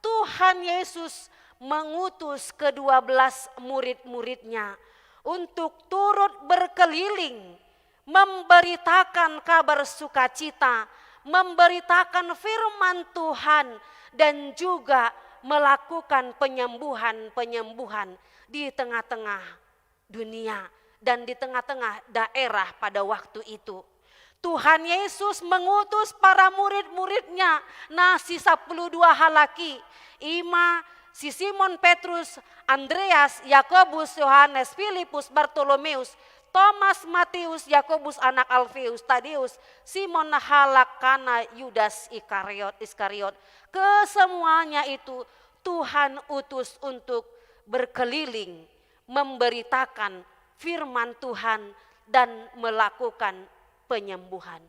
Tuhan Yesus mengutus kedua belas murid-muridnya untuk turut berkeliling, memberitakan kabar sukacita, memberitakan firman Tuhan, dan juga melakukan penyembuhan-penyembuhan di tengah-tengah dunia dan di tengah-tengah daerah pada waktu itu. Tuhan Yesus mengutus para murid-muridnya, na si sapuluh dua halak i, i ma si Simon Petrus, Andreas, Yakobus, Yohanes, Filipus, Bartolomeus, Tomas, Matius, Yakobus anak Alfeus, Tadeus, Simon halak Kana, Yudas Iskariot, Iskariot. Kesemuanya itu Tuhan utus untuk berkeliling memberitakan firman Tuhan dan melakukan penyembuhan.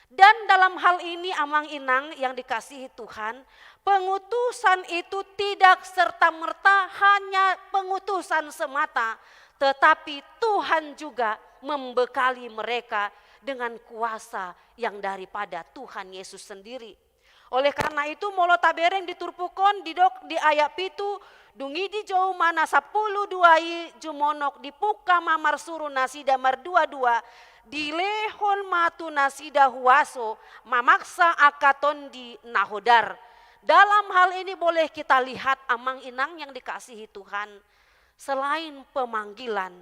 Dan dalam hal ini, amang inang yang dikasihi Tuhan, pengutusan itu tidak serta-merta hanya pengutusan semata, tetapi Tuhan juga membekali mereka dengan kuasa yang daripada Tuhan Yesus sendiri. Oleh karena itu, molo tabereng di turpuk on, didok di ayat pitu, dung i dijou ma na sapuluh dua i jumonok, dipungka ma marsuru nasida mardua-dua, dilehon ma tu nasida huaso mamaksa angka tondi na hodar. Dalam hal ini boleh kita lihat, amang inang yang dikasihi Tuhan, selain pemanggilan,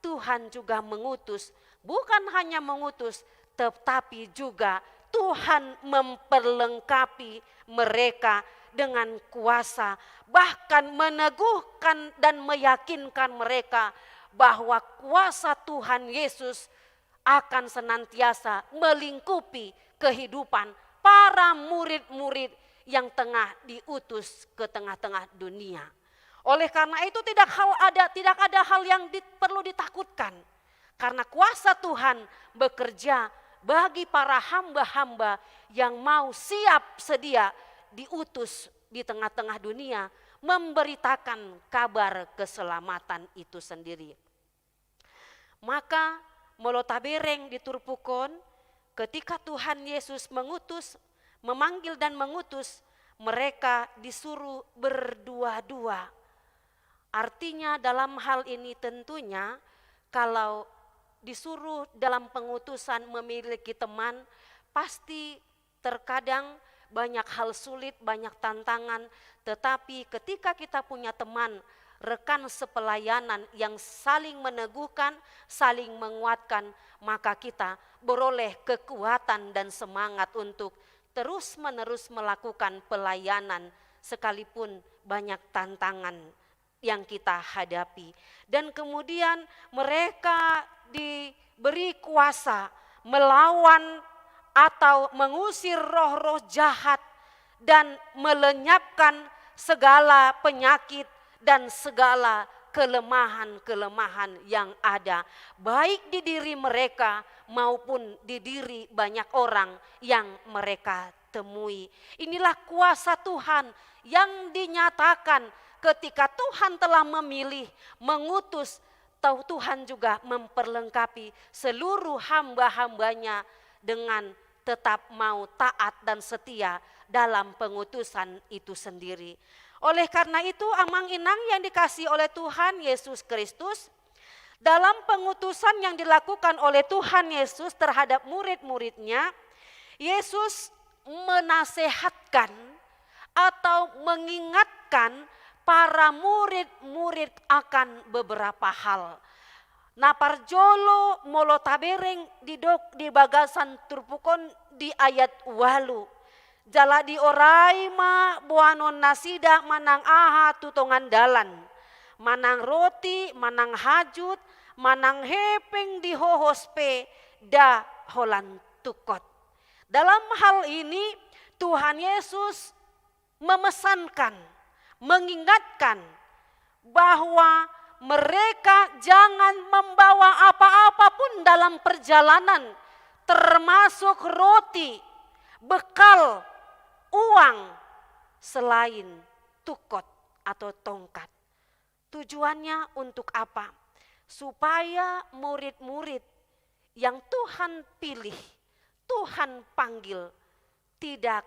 Tuhan juga mengutus, bukan hanya mengutus, tetapi juga Tuhan memperlengkapi mereka dengan kuasa, bahkan meneguhkan dan meyakinkan mereka bahwa kuasa Tuhan Yesus akan senantiasa melingkupi kehidupan para murid-murid yang tengah diutus ke tengah-tengah dunia. Oleh karena itu, tidak hal ada, tidak ada hal yang di-, perlu ditakutkan. Karena kuasa Tuhan bekerja bagi para hamba-hamba yang mau siap sedia diutus di tengah-tengah dunia memberitakan kabar keselamatan itu sendiri. Maka, molo tabereng di turpuk on, ketika Tuhan Yesus mengutus, memanggil dan mengutus, mereka disuruh berdua-dua. Artinya, dalam hal ini tentunya, kalau disuruh dalam pengutusan memiliki teman, pasti terkadang banyak hal sulit, banyak tantangan, tetapi ketika kita punya teman, rekan sepelayanan yang saling meneguhkan, saling menguatkan, maka kita beroleh kekuatan dan semangat untuk terus-menerus melakukan pelayanan sekalipun banyak tantangan yang kita hadapi. Dan kemudian mereka diberi kuasa melawan atau mengusir roh-roh jahat dan melenyapkan segala penyakit dan segala kelemahan-kelemahan yang ada, baik di diri mereka maupun di diri banyak orang yang mereka temui. Inilah kuasa Tuhan yang dinyatakan ketika Tuhan telah memilih, mengutus, tahu Tuhan juga memperlengkapi seluruh hamba-hamba-Nya dengan tetap mau taat dan setia dalam pengutusan itu sendiri. Oleh karena itu, amang inang yang dikasihi oleh Tuhan Yesus Kristus, dalam pengutusan yang dilakukan oleh Tuhan Yesus terhadap murid-murid-Nya, Yesus menasehatkan atau mengingatkan para murid-murid akan beberapa hal. Na parjolo, molo tabereng didok di bagasan turpuk on di ayat ualu, Jala diorai ma boanonnasida manang aha tu tongan dalan, manang roti, manang hajut, manang hepeng dihohos pe, nda holan tungkot. Dalam hal ini, Tuhan Yesus memesankan, mengingatkan bahwa mereka jangan membawa apa-apa pun dalam perjalanan, termasuk roti, bekal, uang, selain tungkot atau tongkat. Tujuannya untuk apa? Supaya murid-murid yang Tuhan pilih, Tuhan panggil, tidak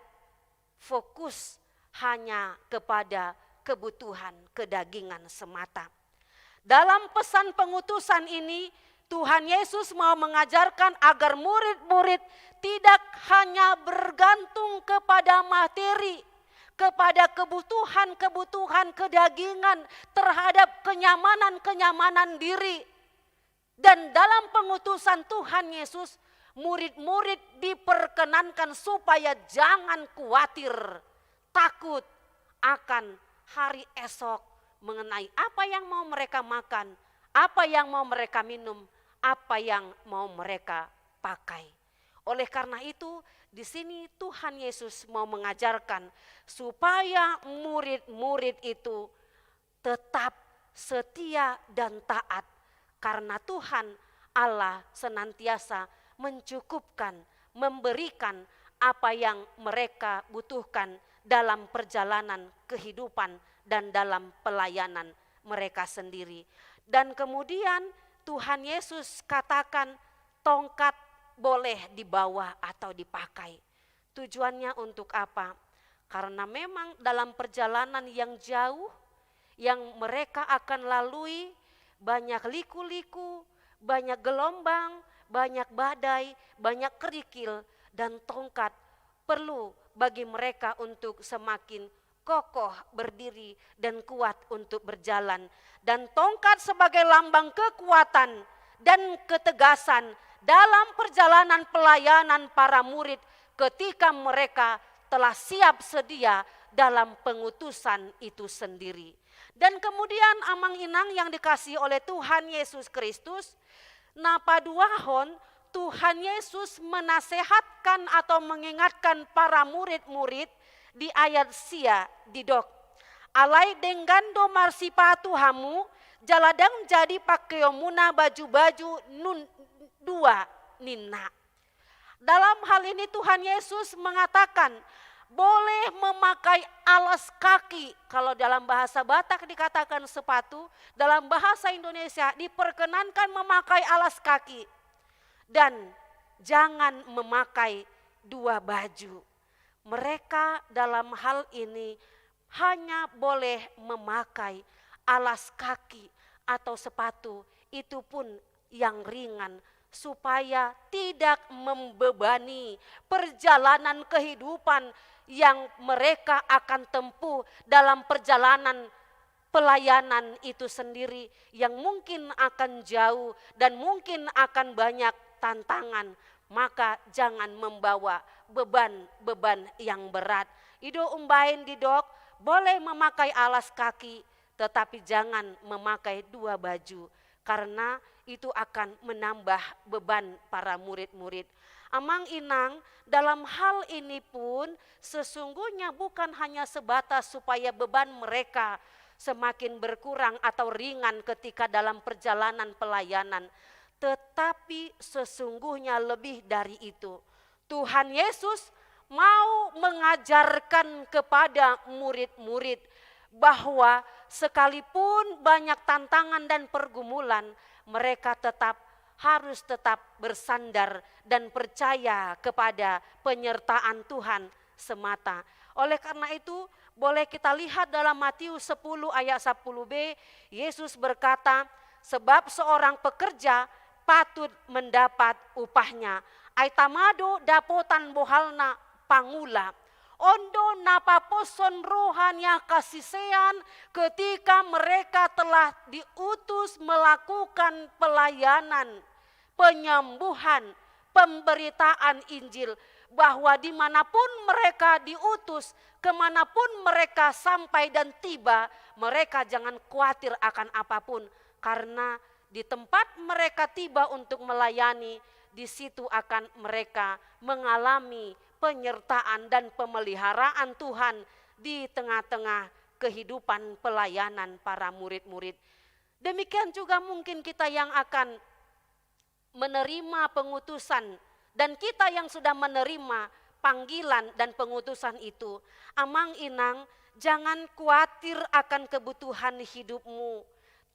fokus hanya kepada kebutuhan kedagingan semata. Dalam pesan pengutusan ini, Tuhan Yesus mau mengajarkan agar murid-murid tidak hanya bergantung kepada materi, kepada kebutuhan-kebutuhan kedagingan, terhadap kenyamanan-kenyamanan diri. Dan dalam pengutusan Tuhan Yesus, murid-murid diperkenankan supaya jangan khawatir, takut akan hari esok, mengenai apa yang mau mereka makan, apa yang mau mereka minum, apa yang mau mereka pakai. Oleh karena itu, di sini Tuhan Yesus mau mengajarkan supaya murid-murid itu tetap setia dan taat, karena Tuhan Allah senantiasa mencukupkan, memberikan apa yang mereka butuhkan dalam perjalanan kehidupan dan dalam pelayanan mereka sendiri. Dan kemudian Tuhan Yesus katakan, tongkat boleh dibawa atau dipakai. Tujuannya untuk apa? Karena memang dalam perjalanan yang jauh yang mereka akan lalui, banyak liku-liku, banyak gelombang, banyak badai, banyak kerikil, dan tongkat perlu bagi mereka untuk semakin kokoh berdiri dan kuat untuk berjalan. Dan tongkat sebagai lambang kekuatan dan ketegasan dalam perjalanan pelayanan para murid ketika mereka telah siap sedia dalam pengutusan itu sendiri. Dan kemudian, amang inang yang dikasihi oleh Tuhan Yesus Kristus, na paduahon, Tuhan Yesus menasehatkan atau mengingatkan para murid-murid di ayat sia didok, alai denggan do marsipatu hamu, jala ndang jadi pangkeonmuna baju-baju nun dua ninna. Dalam hal ini Tuhan Yesus mengatakan boleh memakai alas kaki. Kalau dalam bahasa Batak dikatakan sepatu, dalam bahasa Indonesia diperkenankan memakai alas kaki. Dan jangan memakai dua baju. Mereka dalam hal ini hanya boleh memakai alas kaki atau sepatu, itu pun yang ringan, supaya tidak membebani perjalanan kehidupan yang mereka akan tempuh dalam perjalanan pelayanan itu sendiri, yang mungkin akan jauh dan mungkin akan banyak tantangan. Maka jangan membawa beban-beban yang berat. I do umbahen didok, boleh memakai alas kaki, tetapi jangan memakai dua baju, karena itu akan menambah beban para murid-murid. Amang inang, dalam hal ini pun sesungguhnya bukan hanya sebatas supaya beban mereka semakin berkurang atau ringan ketika dalam perjalanan pelayanan, tetapi sesungguhnya lebih dari itu. Tuhan Yesus mau mengajarkan kepada murid-murid bahwa sekalipun banyak tantangan dan pergumulan, mereka tetap harus tetap bersandar dan percaya kepada penyertaan Tuhan semata. Oleh karena itu, boleh kita lihat dalam Matius sepuluh ayat sepuluh b, Yesus berkata, "Sebab seorang pekerja patut mendapat upahnya." Ai tama do dapotan bohalna pangula. On do na paposhon roha ni angka sisean ketika mereka telah diutus melakukan pelayanan, penyembuhan, pemberitaan Injil, bahwa di mana pun mereka diutus, ke mana pun mereka sampai dan tiba, mereka jangan khawatir akan apa pun, karena di tempat mereka tiba untuk melayani, di situ akan mereka mengalami penyertaan dan pemeliharaan Tuhan di tengah-tengah kehidupan pelayanan para murid-murid. Demikian juga mungkin kita yang akan menerima pengutusan, dan kita yang sudah menerima panggilan dan pengutusan itu, Amang Inang, jangan khawatir akan kebutuhan hidupmu,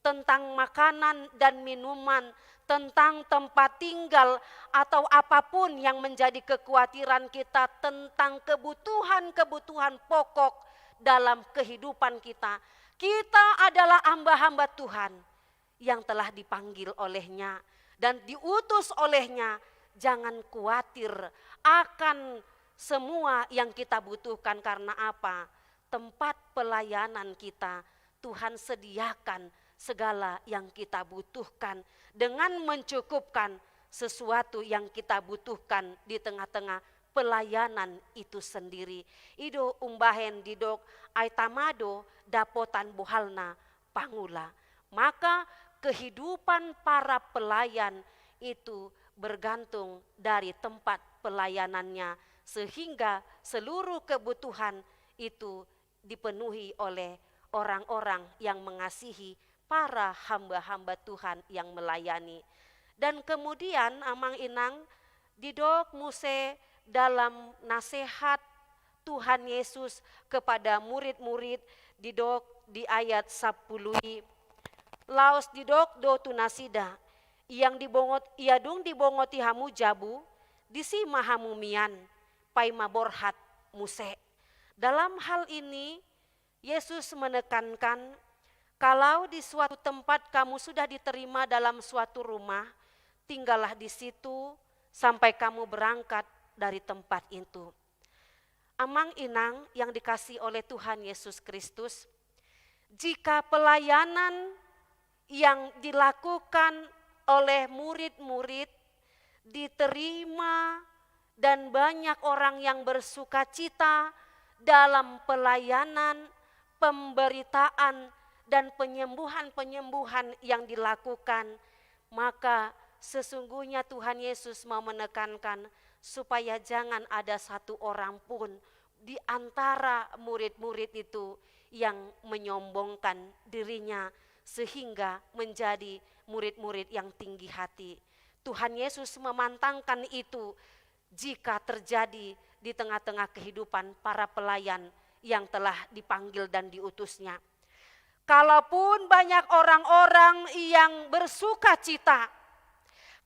tentang makanan dan minuman, tentang tempat tinggal, atau apa pun yang menjadi kekhawatiran kita tentang kebutuhan-kebutuhan pokok dalam kehidupan kita. Kita adalah hamba-hamba Tuhan yang telah dipanggil oleh-Nya dan diutus oleh-Nya. Jangan khawatir akan semua yang kita butuhkan. Karena apa? Tempat pelayanan kita, Tuhan sediakan segala yang kita butuhkan dengan mencukupkan sesuatu yang kita butuhkan di tengah-tengah pelayanan itu sendiri. I do umbahen didok, ai tama do dapotan bohalna pangula. Maka kehidupan para pelayan itu bergantung dari tempat pelayanannya, sehingga seluruh kebutuhan itu dipenuhi oleh orang-orang yang mengasihi para hamba-hamba Tuhan yang melayani. Dan kemudian, Amang Inang, didok muse dalam nasihat Tuhan Yesus kepada murid-murid, didok di ayat sampulu i, laos didok do tu nasida, ia dung dibongot, ia dung dibongoti hamu jabu, disi ma hamu mian, paima borhat muse. Dalam hal ini, Yesus menekankan, kalau di suatu tempat kamu sudah diterima dalam suatu rumah, tinggallah di situ sampai kamu berangkat dari tempat itu. Amang Inang yang dikasihi oleh Tuhan Yesus Kristus, jika pelayanan yang dilakukan oleh murid-murid diterima dan banyak orang yang bersukacita dalam pelayanan, pemberitaan, dan penyembuhan-penyembuhan yang dilakukan, maka sesungguhnya Tuhan Yesus mau menekankan supaya jangan ada satu orang pun di antara murid-murid itu yang menyombongkan dirinya sehingga menjadi murid-murid yang tinggi hati. Tuhan Yesus memantangkan itu jika terjadi di tengah-tengah kehidupan para pelayan yang telah dipanggil dan diutus-Nya. Kalaupun banyak orang-orang yang bersukacita,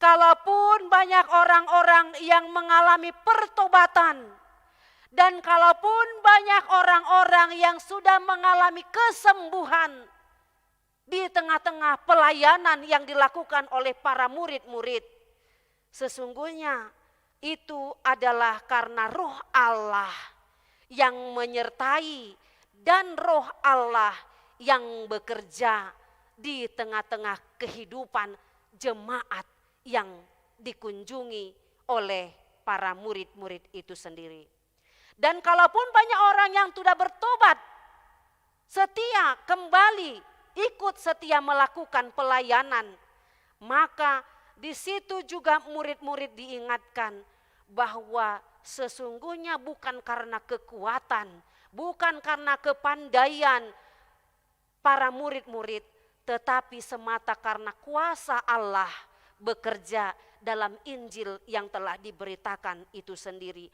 kalaupun banyak orang-orang yang mengalami pertobatan, dan kalaupun banyak orang-orang yang sudah mengalami kesembuhan di tengah-tengah pelayanan yang dilakukan oleh para murid-murid, sesungguhnya itu adalah karena Roh Allah yang menyertai dan Roh Allah yang bekerja di tengah-tengah kehidupan jemaat yang dikunjungi oleh para murid-murid itu sendiri. Dan kalaupun banyak orang yang sudah bertobat, setia kembali, ikut setia melakukan pelayanan, maka di situ juga murid-murid diingatkan bahwa sesungguhnya bukan karena kekuatan, bukan karena kepandaian para murid-murid, tetapi semata karena kuasa Allah bekerja dalam Injil yang telah diberitakan itu sendiri.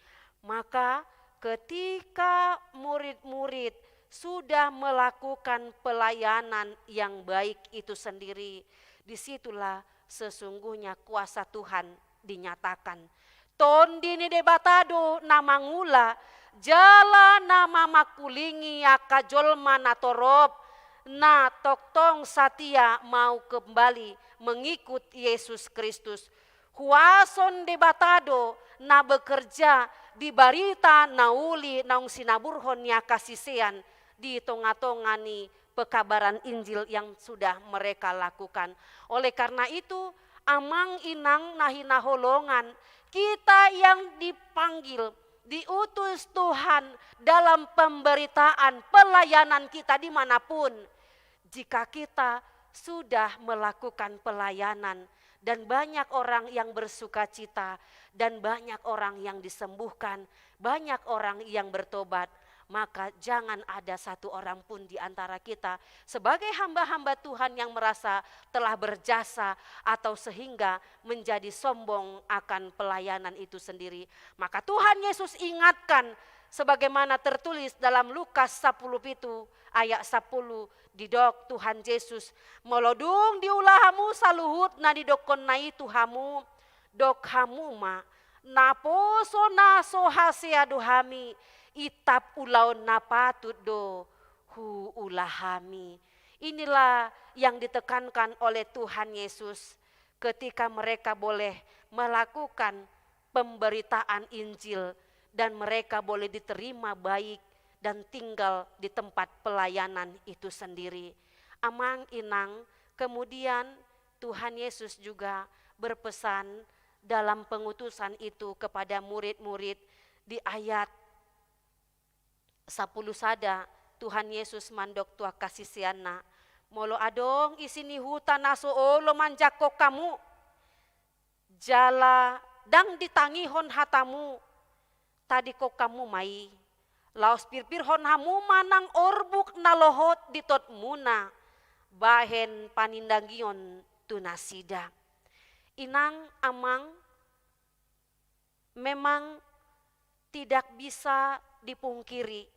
Maka ketika murid-murid sudah melakukan pelayanan yang baik itu sendiri, disitulah sesungguhnya kuasa Tuhan dinyatakan. Tondi ni Debata do na mangula, jala na mamangkulingi angka jolma na torop, na tongtong satia mau kembali mengikut Yesus Kristus. Huason Debata do na bekerja di barita na uli naung sinaburhon ni angka sisean di tonga-tonga ni pekabaran Injil yang sudah mereka lakukan. Oleh karena itu, Amang inang na hinaholongan, kita yang dipanggil, diutus Tuhan dalam pemberitaan, pelayanan kita di mana pun. Jika kita sudah melakukan pelayanan dan banyak orang yang bersukacita dan banyak orang yang disembuhkan, banyak orang yang bertobat, maka jangan ada satu orang pun di antara kita sebagai hamba-hamba Tuhan yang merasa telah berjasa atau sehingga menjadi sombong akan pelayanan itu sendiri. Maka Tuhan Yesus ingatkan sebagaimana tertulis dalam Lukas sepuluh pitu ayat sepuluh, didok Tuhan Yesus, molo dung diula hamu saluhut na nidokkonna i tu hamu, dok hamu ma, naposo na so hasea do hami, itap ulaon na patut do huula hami. Inilah yang ditekankan oleh Tuhan Yesus ketika mereka boleh melakukan pemberitaan Injil dan mereka boleh diterima baik dan tinggal di tempat pelayanan itu sendiri. Amang inang, kemudian Tuhan Yesus juga berpesan dalam pengutusan itu kepada murid-murid di ayat sepuluh sada, Tuhan Yesus mandok tu angka siseanna, molo adong isi ni huta na so olo manjangkon hamu, jala ndang ditangihon hatamu, tadingkon hamu ma i, laos pirpirhon hamu ma nang orbuk na lohot di totmuna, bahen panindangion tu nasida. Inang, amang, memang tidak bisa dipungkiri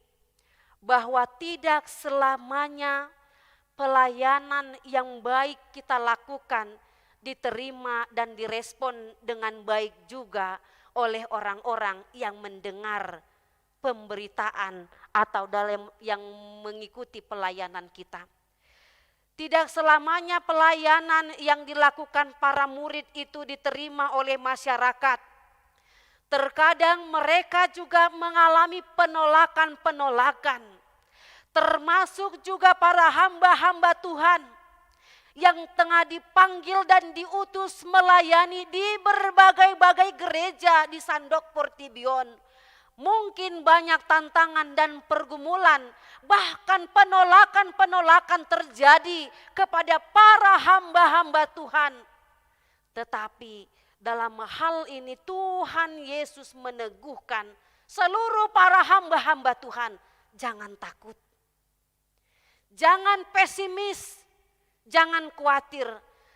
bahwa tidak selamanya pelayanan yang baik kita lakukan diterima dan direspon dengan baik juga oleh orang-orang yang mendengar pemberitaan atau dalam yang mengikuti pelayanan kita. Tidak selamanya pelayanan yang dilakukan para murid itu diterima oleh masyarakat. Terkadang mereka juga mengalami penolakan-penolakan, termasuk juga para hamba-hamba Tuhan yang tengah dipanggil dan diutus melayani di berbagai-bagai gereja di sandok portibi on. Mungkin banyak tantangan dan pergumulan, bahkan penolakan-penolakan terjadi kepada para hamba-hamba Tuhan. Tetapi dalam hal ini Tuhan Yesus meneguhkan seluruh para hamba-hamba Tuhan, jangan takut. Jangan pesimis, jangan khawatir.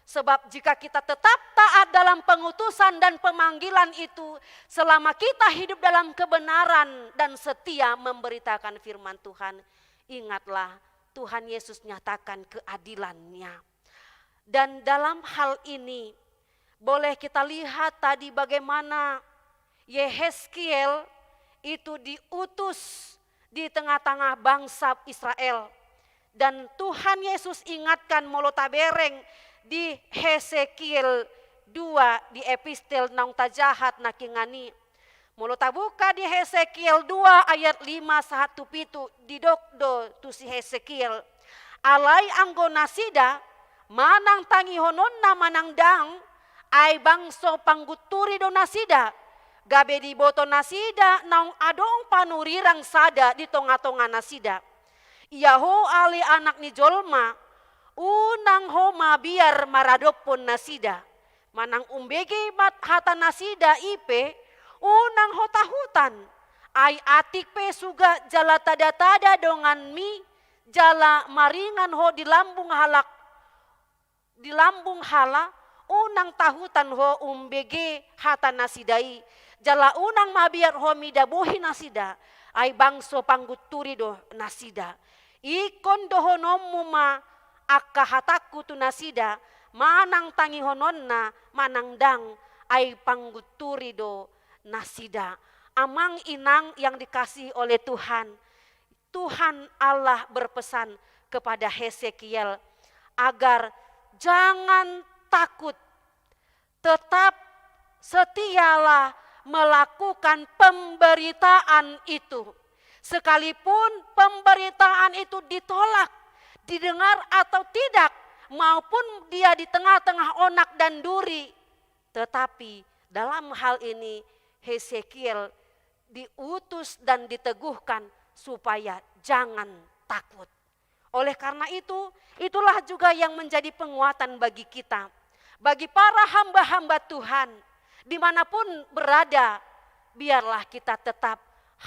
Sebab jika kita tetap taat dalam pengutusan dan pemanggilan itu, selama kita hidup dalam kebenaran dan setia memberitakan firman Tuhan, ingatlah, Tuhan Yesus nyatakan keadilan-Nya. Dan dalam hal ini, boleh kita lihat tadi bagaimana Yehezkiel itu diutus di tengah-tengah bangsa Israel. Dan Tuhan Yesus ingatkan, molo tabereng di Hesekiel dua, di epistel naung tajaha nangkiningan i. Molo tabuka di Hesekiel dua ayat lima sahat tu pitu, didok do tu si Hesekiel, alai anggo nasida, manang tangihononna manang ndang, ai bangso panggunturi do nasida, gabe diboto nasida naung adong panurirang sada di tonga-tonga nasida. Ia ho ale anak ni jolma, unang ho mabiar maradophon nasida. Manang umbege ma hata nasida i pe, unang ho tahutan. Ai atik pe suga jala tada-tada donganmi, jala maringan ho di lambung halak, di lambung hala, unang tahutan ho umbege hata nasida i, jala unang mabiar ho midabohi nasida, ai bangso panggunturi do nasida. Ingkon dohononmu ma angka hatangku tu nasida, manang tangihononna manang ndang, ai panggunturi do nasida. Amang inang yang dikasihi oleh Tuhan, Tuhan Allah berpesan kepada Hesekiel agar jangan takut, tetap setialah melakukan pemberitaan itu. Sekalipun pemberitaan itu ditolak, didengar atau tidak, maupun dia di tengah-tengah onak dan duri, tetapi dalam hal ini Hesekiel diutus dan diteguhkan supaya jangan takut. Oleh karena itu, itulah juga yang menjadi penguatan bagi kita, bagi para hamba-hamba Tuhan, dimanapun berada, biarlah kita tetap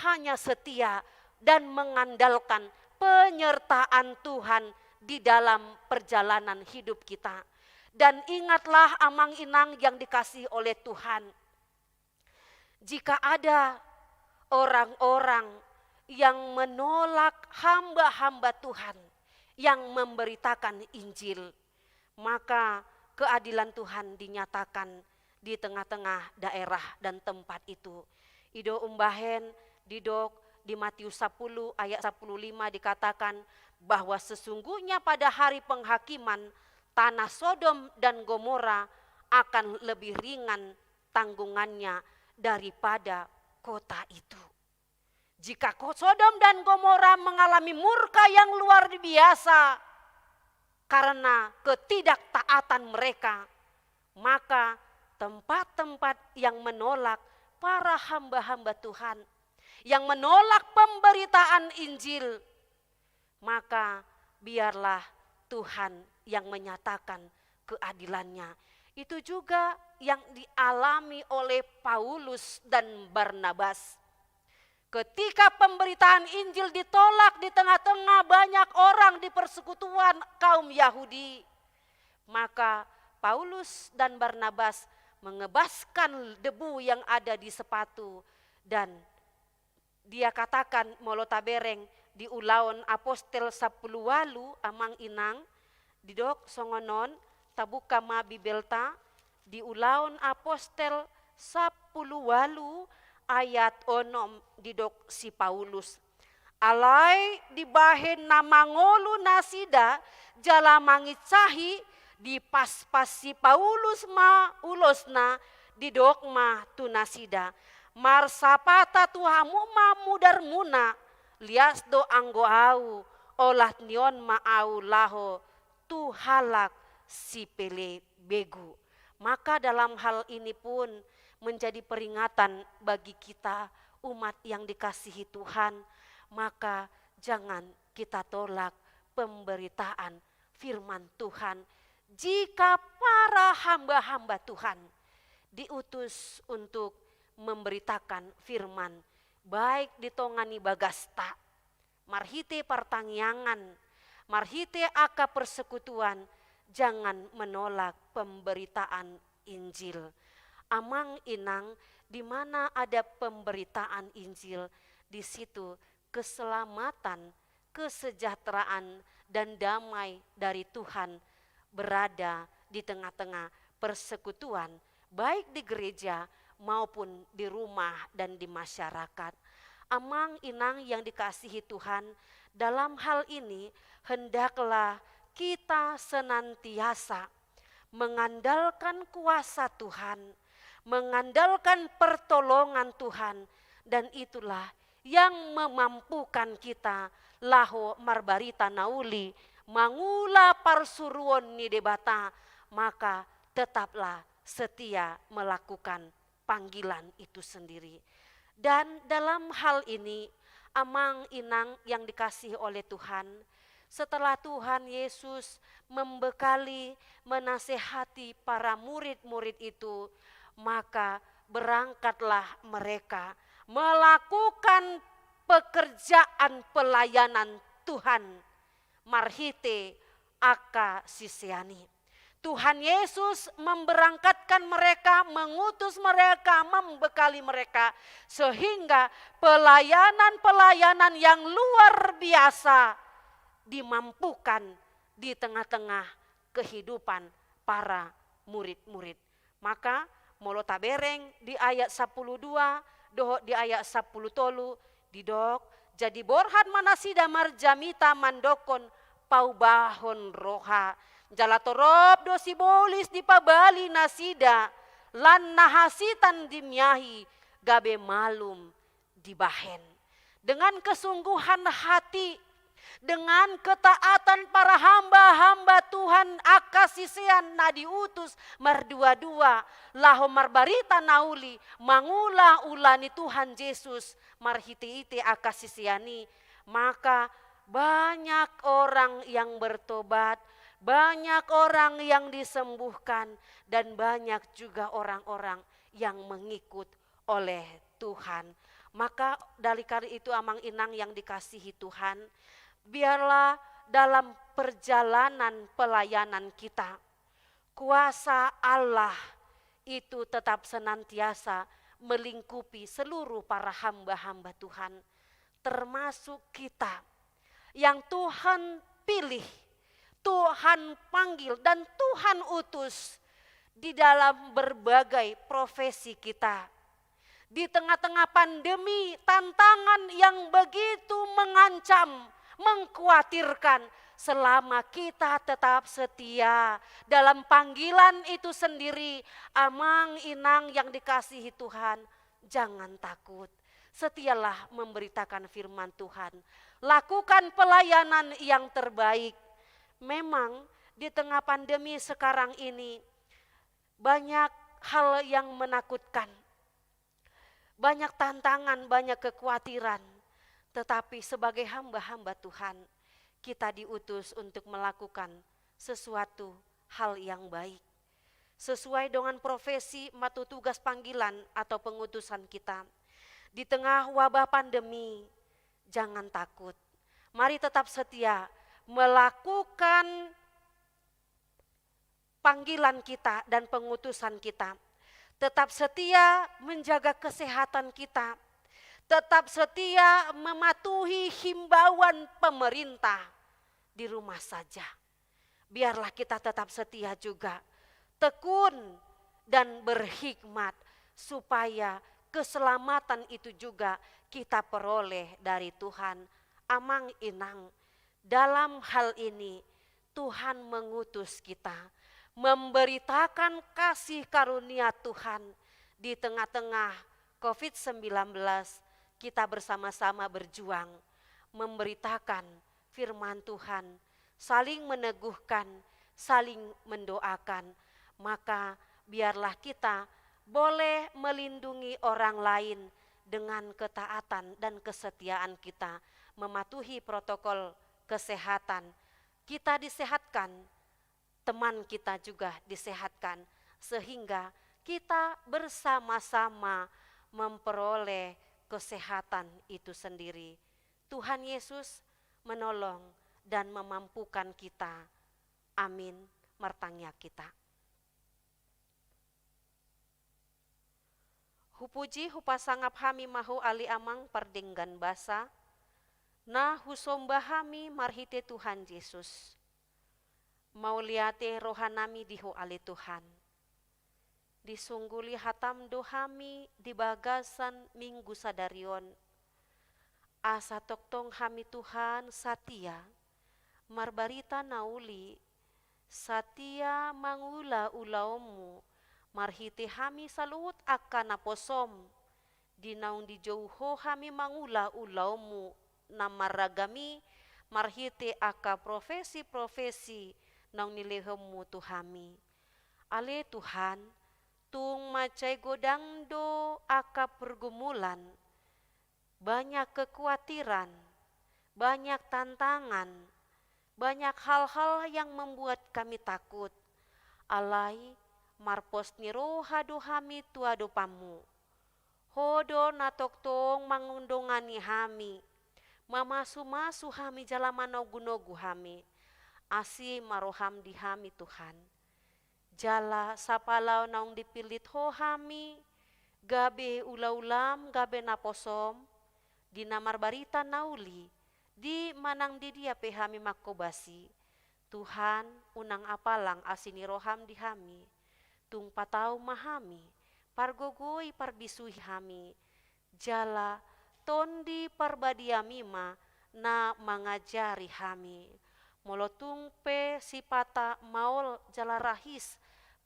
hanya setia dan mengandalkan penyertaan Tuhan di dalam perjalanan hidup kita. Dan ingatlah, amang inang yang dikasihi oleh Tuhan, jika ada orang-orang yang menolak hamba-hamba Tuhan yang memberitakan Injil, maka keadilan Tuhan dinyatakan di tengah-tengah daerah dan tempat itu. I do umbahen didok di Matius sapuluh ayat sapuluh lima dikatakan bahwa sesungguhnya pada hari penghakiman tanah Sodom dan Gomora akan lebih ringan tanggungannya daripada kota itu. Jika ko-, Sodom dan Gomora mengalami murka yang luar biasa karena ketidaktaatan mereka, maka tempat-tempat yang menolak para hamba-hamba Tuhan, yang menolak pemberitaan Injil, maka biarlah Tuhan yang menyatakan keadilan-Nya. Itu juga yang dialami oleh Paulus dan Barnabas. Ketika pemberitaan Injil ditolak di tengah-tengah banyak orang di persekutuan kaum Yahudi, maka Paulus dan Barnabas mengebaskan debu yang ada di sepatu dan dia katakan, molo tabereng di Ulaon Apostel sapuluh ualu, amang inang, didok songon on, tabuka ma Bibelta, di Ulaon Apostel sapuluh ualu ayat onom didok si Paulus. Alai dibahen na mangolu nasida jala manginsahi, dipaspas si Paulus ma ulosna, didok ma tu nasida, marsapata tu hamu ma mudarmuna, lias do anggo ahu, olat ni on ma ahu laho tu halak sipelebegu. Maka dalam hal ini pun menjadi peringatan bagi kita umat yang dikasihi Tuhan, maka jangan kita tolak pemberitaan firman Tuhan. Jika para hamba-hamba Tuhan diutus untuk memberitakan firman, baik di tonga ni bagasta, marhite partangiangan, marhite angka persekutuan, jangan menolak pemberitaan Injil. Amang inang, di mana ada pemberitaan Injil, di situ keselamatan, kesejahteraan, dan damai dari Tuhan berada di tengah-tengah persekutuan, baik di gereja maupun di rumah dan di masyarakat. Amang inang yang dikasihi Tuhan, dalam hal ini hendaklah kita senantiasa mengandalkan kuasa Tuhan, mengandalkan pertolongan Tuhan, dan itulah yang memampukan kita laho marbarita na uli, mangula parsuruon ni Debata, maka tetaplah setia melakukan panggilan itu sendiri. Dan dalam hal ini, amang inang yang dikasihi oleh Tuhan, setelah Tuhan Yesus membekali, menasehati para murid-murid itu, maka berangkatlah mereka melakukan pekerjaan pelayanan Tuhan marhite angka sisean i. Tuhan Yesus memberangkatkan mereka, mengutus mereka, membekali mereka, sehingga pelayanan-pelayanan yang luar biasa dimampukan di tengah-tengah kehidupan para murid-murid. Maka, molo tabereng di ayat sapuluh dua dohot di ayat sapuluh tolu, didok, jadi borhat ma nasida marjamita mandokkon paubahon roha. Jala torop do sibolis dipabali nasida, lan na hasitan dimiahi gabe malum dibahen. Dengan kesungguhan hati, Dengan ketaatan para hamba-hamba Tuhan, angka sisean na diutus mardua-dua laho marbarita na uli, mangula ula ni Tuhan Jesus marhite-hite angka sisean i, maka banyak orang yang bertobat, banyak orang yang disembuhkan, dan banyak juga orang-orang yang mengikut oleh Tuhan. Maka dari karena itu, Amang Inang yang dikasihi Tuhan, biarlah dalam perjalanan pelayanan kita, kuasa Allah itu tetap senantiasa melingkupi seluruh para hamba-hamba Tuhan, termasuk kita yang Tuhan pilih, Tuhan panggil, dan Tuhan utus di dalam berbagai profesi kita. Di tengah-tengah pandemi, tantangan yang begitu mengancam, mengkhawatirkan, selama kita tetap setia dalam panggilan itu sendiri, Amang Inang yang dikasihi Tuhan, jangan takut. Setialah memberitakan firman Tuhan. Lakukan pelayanan yang terbaik. Memang di tengah pandemi sekarang ini, banyak hal yang menakutkan. Banyak tantangan, banyak kekhawatiran. Tetapi sebagai hamba-hamba Tuhan, kita diutus untuk melakukan sesuatu hal yang baik. Sesuai dengan profesi, matu tugas panggilan atau pengutusan kita. Di tengah wabah pandemi, jangan takut. Mari tetap setia melakukan panggilan kita dan pengutusan kita. Tetap setia menjaga kesehatan kita. Tetap setia mematuhi himbauan pemerintah di rumah saja. Biarlah kita tetap setia juga, tekun dan berhikmat, supaya keselamatan itu juga kita peroleh dari Tuhan. Amang Inang, dalam hal ini, Tuhan mengutus kita memberitakan kasih karunia Tuhan di tengah-tengah covid sembilan belas. Kita bersama-sama berjuang memberitakan firman Tuhan, saling meneguhkan, saling mendoakan. Maka biarlah kita boleh melindungi orang lain dengan ketaatan dan kesetiaan kita mematuhi protokol kesehatan. Kita disehatkan, teman kita juga disehatkan, sehingga kita bersama-sama memperoleh kesehatan itu sendiri. Tuhan Yesus menolong dan memampukan kita. Amin. Martangiang hita. Hupuji, hupasangap hami ma Ho ale Amang pardenggan basa, na husomba hami marhite Tuhan Jesus. Mauliate rohanami di Ho ale Tuhan. Disungguli hataM do hami di bagasan Minggu sadari on. Asa tongtong hami Tuhan satia marbarita na uli, satia mangula ulaonMu, marhite hami saluhut angka naposoM, di naung dijou Ho hami mangula ulaonMu na marragam i, marhite angka profesi-profesi naung nilehonMu tu hami. Ale Tuhan, tung mansai godang do angka pergumulan, banyak kekhawatiran, banyak tantangan, banyak hal-hal yang membuat kami takut. Alai, marpos ni roha do hami tu adopanMu. Ho do na tongtong mangondongani hami, mamasu-masu hami jala manogu-nogu hami. Asi ma rohaM di hami, Tuhan. Jala sapala naung dipillit Ho hami, gabe ula-ulaM, gabe naposoM, di na marbarita na uli, di manang di dia pe hami mangkobasi. Tuhan, unang apalang asi ni rohaM di hami. Tung patau ma hami, pargogoi, parbisui hami, jala Tondi Parbadiami ma na mangajari hami. Molo tung pe sipata maol jala rahis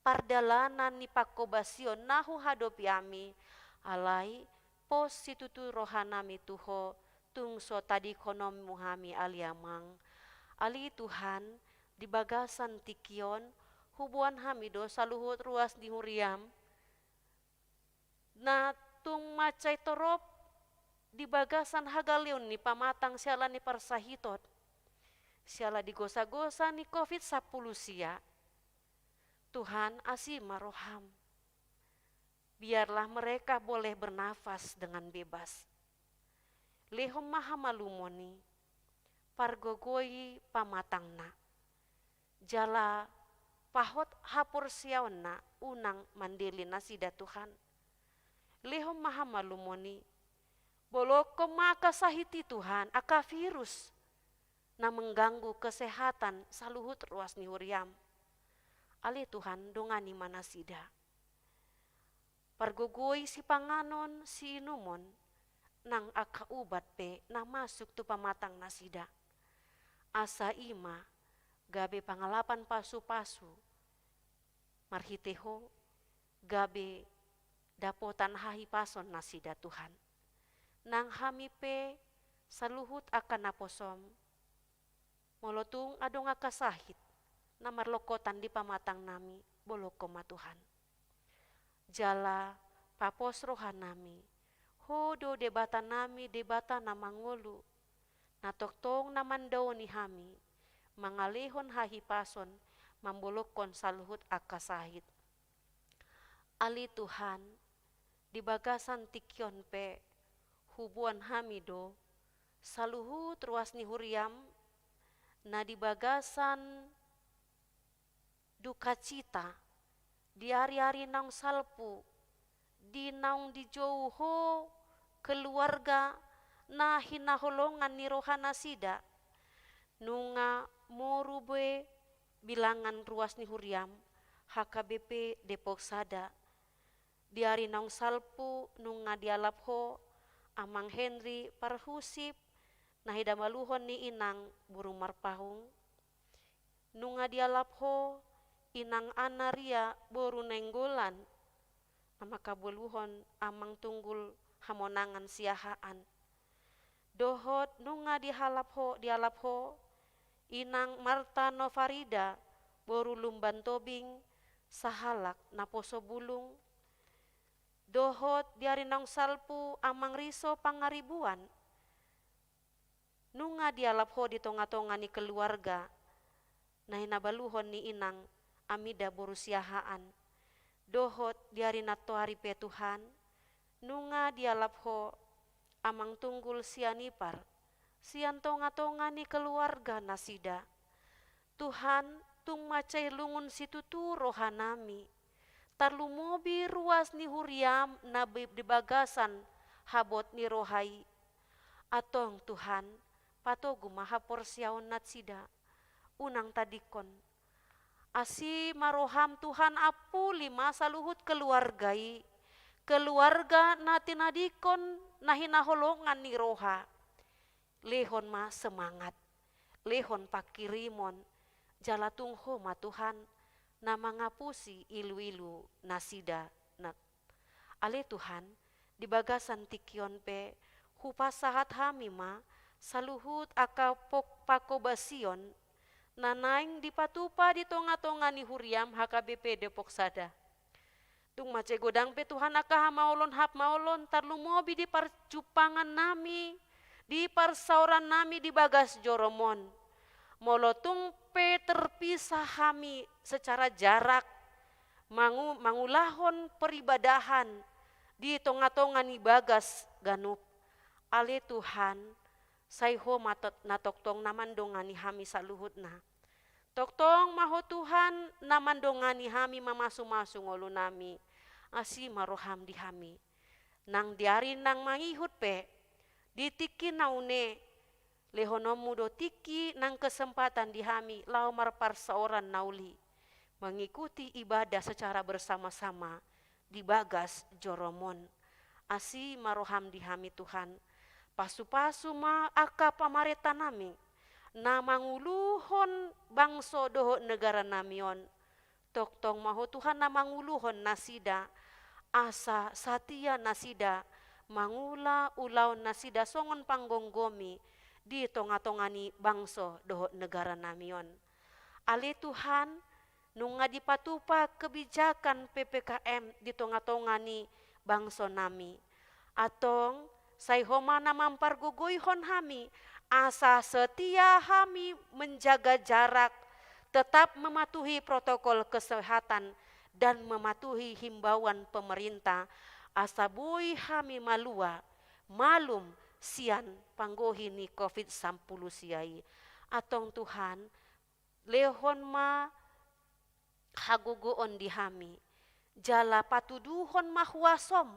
pardalanan ni pangkobasion na huhadopi hami, alai pos situtu rohanami tu Ho, tung so tadingkononmu hami ale Amang. Ale Tuhan, di bagasan tingki on, huboan hami do saluhut ruas ni huriam, na tung mansai torop di bagasan hagaleon ni pamatang siala ni parsahiton, siala di gosa-gosa ni covid sampulu sia. Tuhan, asi ma roham. Biarlah mereka boleh bernafas dengan bebas. Lehon ma hamalumon i, pargogoi pamatangna. Jala pahot haporseaonna unang mandele nasida Tuhan. Lehon ma hamalumon i, bolongkon ma angka sahit i Tuhan, angka virus na mengganggu kesehatan saluhut ruas ni huriam. Ale Tuhan, dongani ma nasida. Pargogoi sipanganon, siinumon, nang angka ubat pe na masuk tu pamatang nasida. Asa i ma gabe pangalapan pasu-pasu, marhite Ho, gabe dapotan hahipason nasida Tuhan. Nang hami pe saluhut angka naposom, molo tung adong angka sahit na marlongkotan di pamatangnami, bolongkon ma Tuhan. Jala papos rohanami, Ho do Debatanami, Debata na mangolu, na tongtong na mandaoni hami, mangalehon hahipason, mambolongkon saluhut angka sahit. Ale Tuhan, di bagasan tingki on pe huboan hami do saluhut ruas ni huriam na di bagasan dukacita, di ari-ari naung salpu, di naung dijou Ho keluarga na hinaholongan ni rohanasida. Nunga moru be bilangan ruas ni huriam, H K B P Depok Sada. Di ari naung salpu nunga dialap Ho Amang Henry Parhusip, na hinabaluhon ni inang boru Marpahung. Nunga dialap Ho inang Anna Ria boru Nainggolan, na mangkabaluhon Amang Tunggul Hamonangan Siahaan. Dohot nunga dialap Ho, dialap Ho inang Marta Novarida boru Lumban Tobing, sahalak naposo bulung. Dohot di ari naung salpu Amang Riso Pangaribuan. Nunga dialap Ho di tonga-tonga ni keluarga na hinabaluhon ni inang Amida boru Siahaan. Dohot di ari nantoari pe Tuhan, nunga dialap Ho Amang Tunggul Sianipar sian tonga-tonga ni keluarganasida. Tuhan, tung mansai lungun situtu rohanami, tarlumobi ruas ni huriam na be-, di bagasan habot ni roha i. Antong Tuhan, patogu ma haporseaonnasida, unang tadingkon. Asi ma roham Tuhan, ampuli ma saluhut keluarga i, keluarga na tinadingkon na hinaholongan ni roha. Lehon ma semangat, lehon pangkirimon, jala tung Ho ma Tuhan, na mangapusi ilu-ilu nasida na. Ale Tuhan, di bagasan tingki on pe, hupasahat hami ma saluhut angka pok-, panghobasion, na naeng dipatupa di tonga-tonga ni huriam H K B P Depok Sada. Tung mansai godang pe Tuhan angka hamaolon, hamaolon, tarlumobi di parjumpangannami, di parsaorannami di bagas jorom on. Molo tung pe terpisah hami secara jarak, mangu-, mangulahon peribadahan di tonga-tonga ni bagas ganup. Ale Tuhan, sai Ho ma tot-, na tongtong na mandongani hami saluhutna. Tongtong ma Ho Tuhan, na mandongani hami, mamasu-masu ngolunami. Asi ma roham di hami. Nang di ari nang mangihut pe, di tingki na une, lehononmu do tingki nang kesempatan di hami, laho marparsaoran na uli, mengikuti ibadah secara bersama-sama di bagas jorom on. Asi ma roham di hami Tuhan. Pasu-pasu ma angka pamarentanami, na manguluhon bangso dohot negaranami on. Tongtong ma Ho Tuhan na manguluhon nasida, asa satia nasida mangula ulaon nasida songon panggomgomi di tonga-tonga ni bangso dohot negara nami on. Ale Tuhan, nunga dipatupa kebijakan P P K M di tonga-tonga ni bangso nami. Antong, sai Ho ma na mampargogoihon hami, asa setia hami menjaga jarak, tetap mematuhi protokol kesehatan, dan mematuhi himbauan pemerintah, asa boi hami malua, malum sian panggohi ni covid sampulu sia i. Antong Tuhan, lehon ma hagogoon di hami, jala patuduhon ma huasom,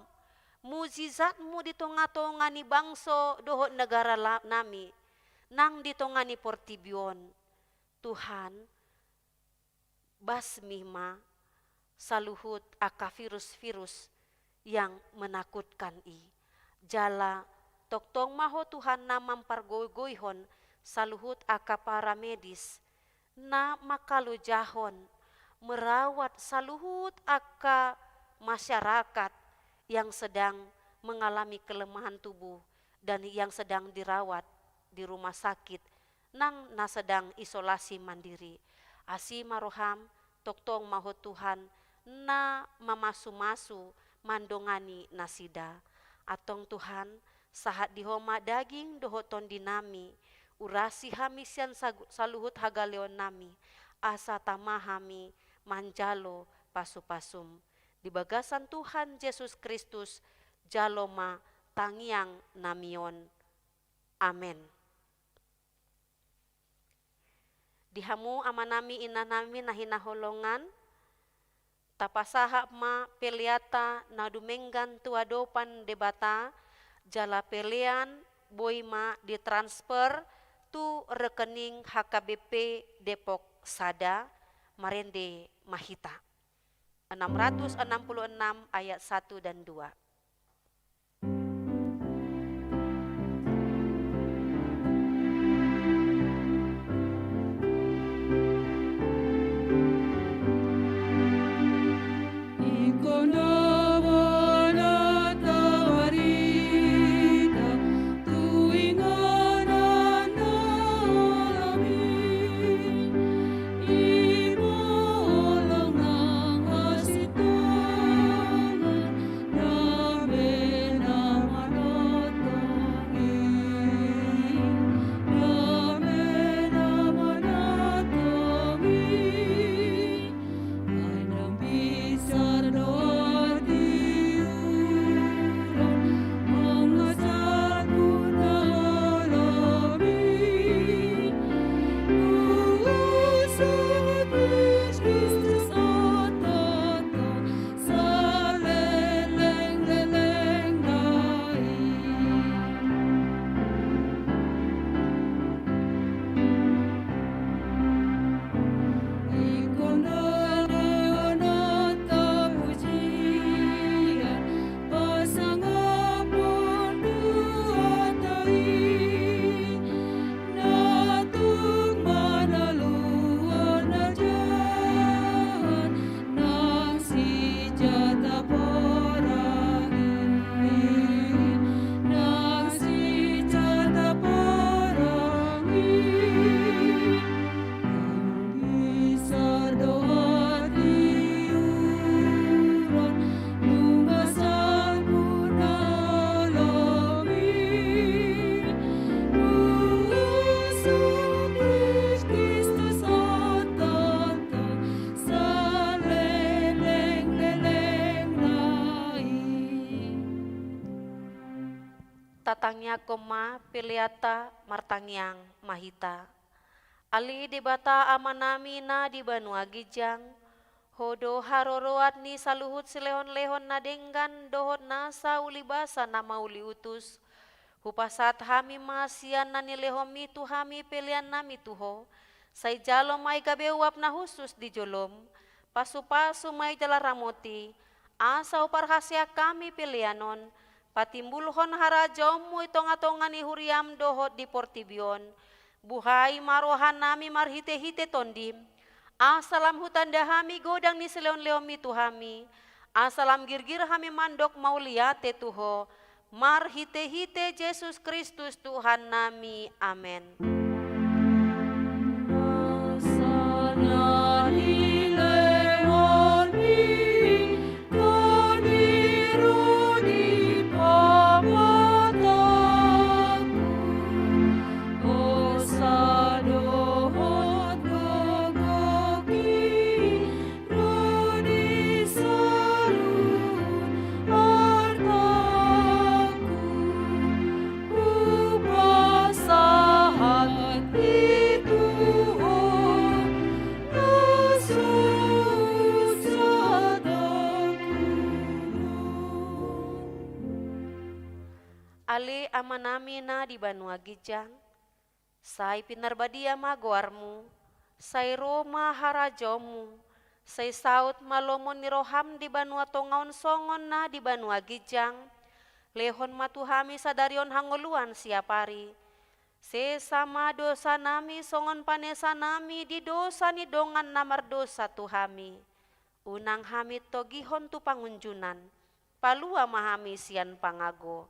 mujizatmu di tonga-tonga ni bangso dohot negara la-, nami, nang di tonga ni portibi on. Tuhan, basmi ma saluhut angka virus-virus yang menakutkan i. Jala tongtong ma Ho Tuhan na mampargogoihon saluhut angka para medis na mangkalojahon, merawat saluhut angka masyarakat yang sedang mengalami kelemahan tubuh dan yang sedang dirawat di rumah sakit nang na sedang isolasi mandiri. Asi ma roham, tongtong ma Ho Tuhan, na mamasu-masu mandongani nasida. Antong Tuhan, sahat di Ho ma daging dohot tondi nami, urasi hami sian sag-, saluhut hagaleon nami, asa tama hami manjalo pasu-pasum. Di bagasan Tuhan Jesus Kristus, jalo ma tangiang nami on. Amen. Di hamu amanami inanami na hinaholongan, tapasahat ma peleanta na dumenggan tu adopan Debata, jala pelean boi ma ditransfer tu rekening H K B P Depok sada, marende ma hita. Enam ratus enam puluh enam ayat satu dan dua. Tatangiangkon ma peleanta, martangiang ma hita. Ale Debata Amanami na di banua ginjang, Ho do haroroan ni saluhut silehon-lehon na denggan dohot nasa ulibasa na mauliutus. Hupasahat hami ma sian na nilehonMi tu hami peleannami tu Ho, sai jalo ma i gabe uap na hushus di joloM, pasu-pasu ma i jala ramoti, asa huparhaseang hami pelean on, patimbulhon harajaonMu i tonga-tonga ni huriaM dohot di portibi on. Buhai ma rohanami marhite-hite TondiM, asa lam hutanda hami godang ni silehon-lehonMi tu hami, asa lam girgir hami mandok mauliate tu Ho, Marhite-hite Jesus Kristus Tuhannami. Amen. Ale Amanami na di banua ginjang, sai pinarbadia ma goarmu, sai ro ma harajaonmu, sai saut ma lomo ni roham di banua tonga on songon na di banua ginjang. Lehon ma tu hami sadari on hangoluan siapari. Sesa ma dosanami songon panesanami di dosa ni dongan na mardosa tu hami. Unang hami togihon tu pangunjunan, palua ma hami sian pangago.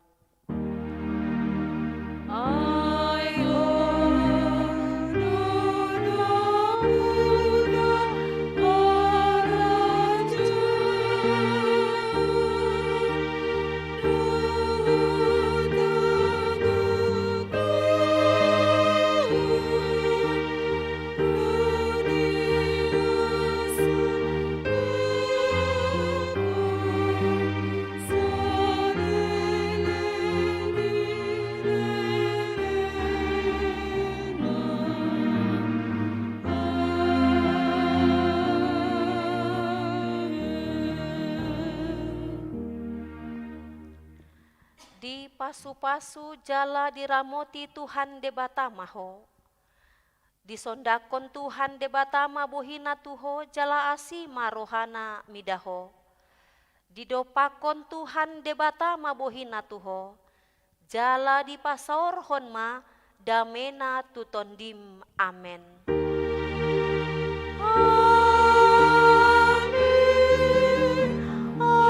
Dipasu-pasu jala diramoti Tuhan Debata ma ho. Disondangkon Tuhan Debata ma bohina tu ho jala asi ma rohana mida ho. Didompakkon Tuhan Debata ma bohina tu ho, jala dipasaorhon ma damena tu tondim. Amen. Amin. Amin. Amin.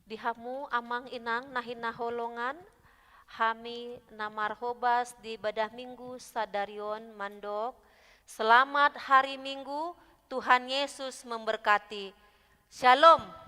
Di hamu amang inang na hinaholongan, hami na marhobas di ibadah Minggu sadari on mandok, selamat hari Minggu, Tuhan Yesus memberkati. Shalom.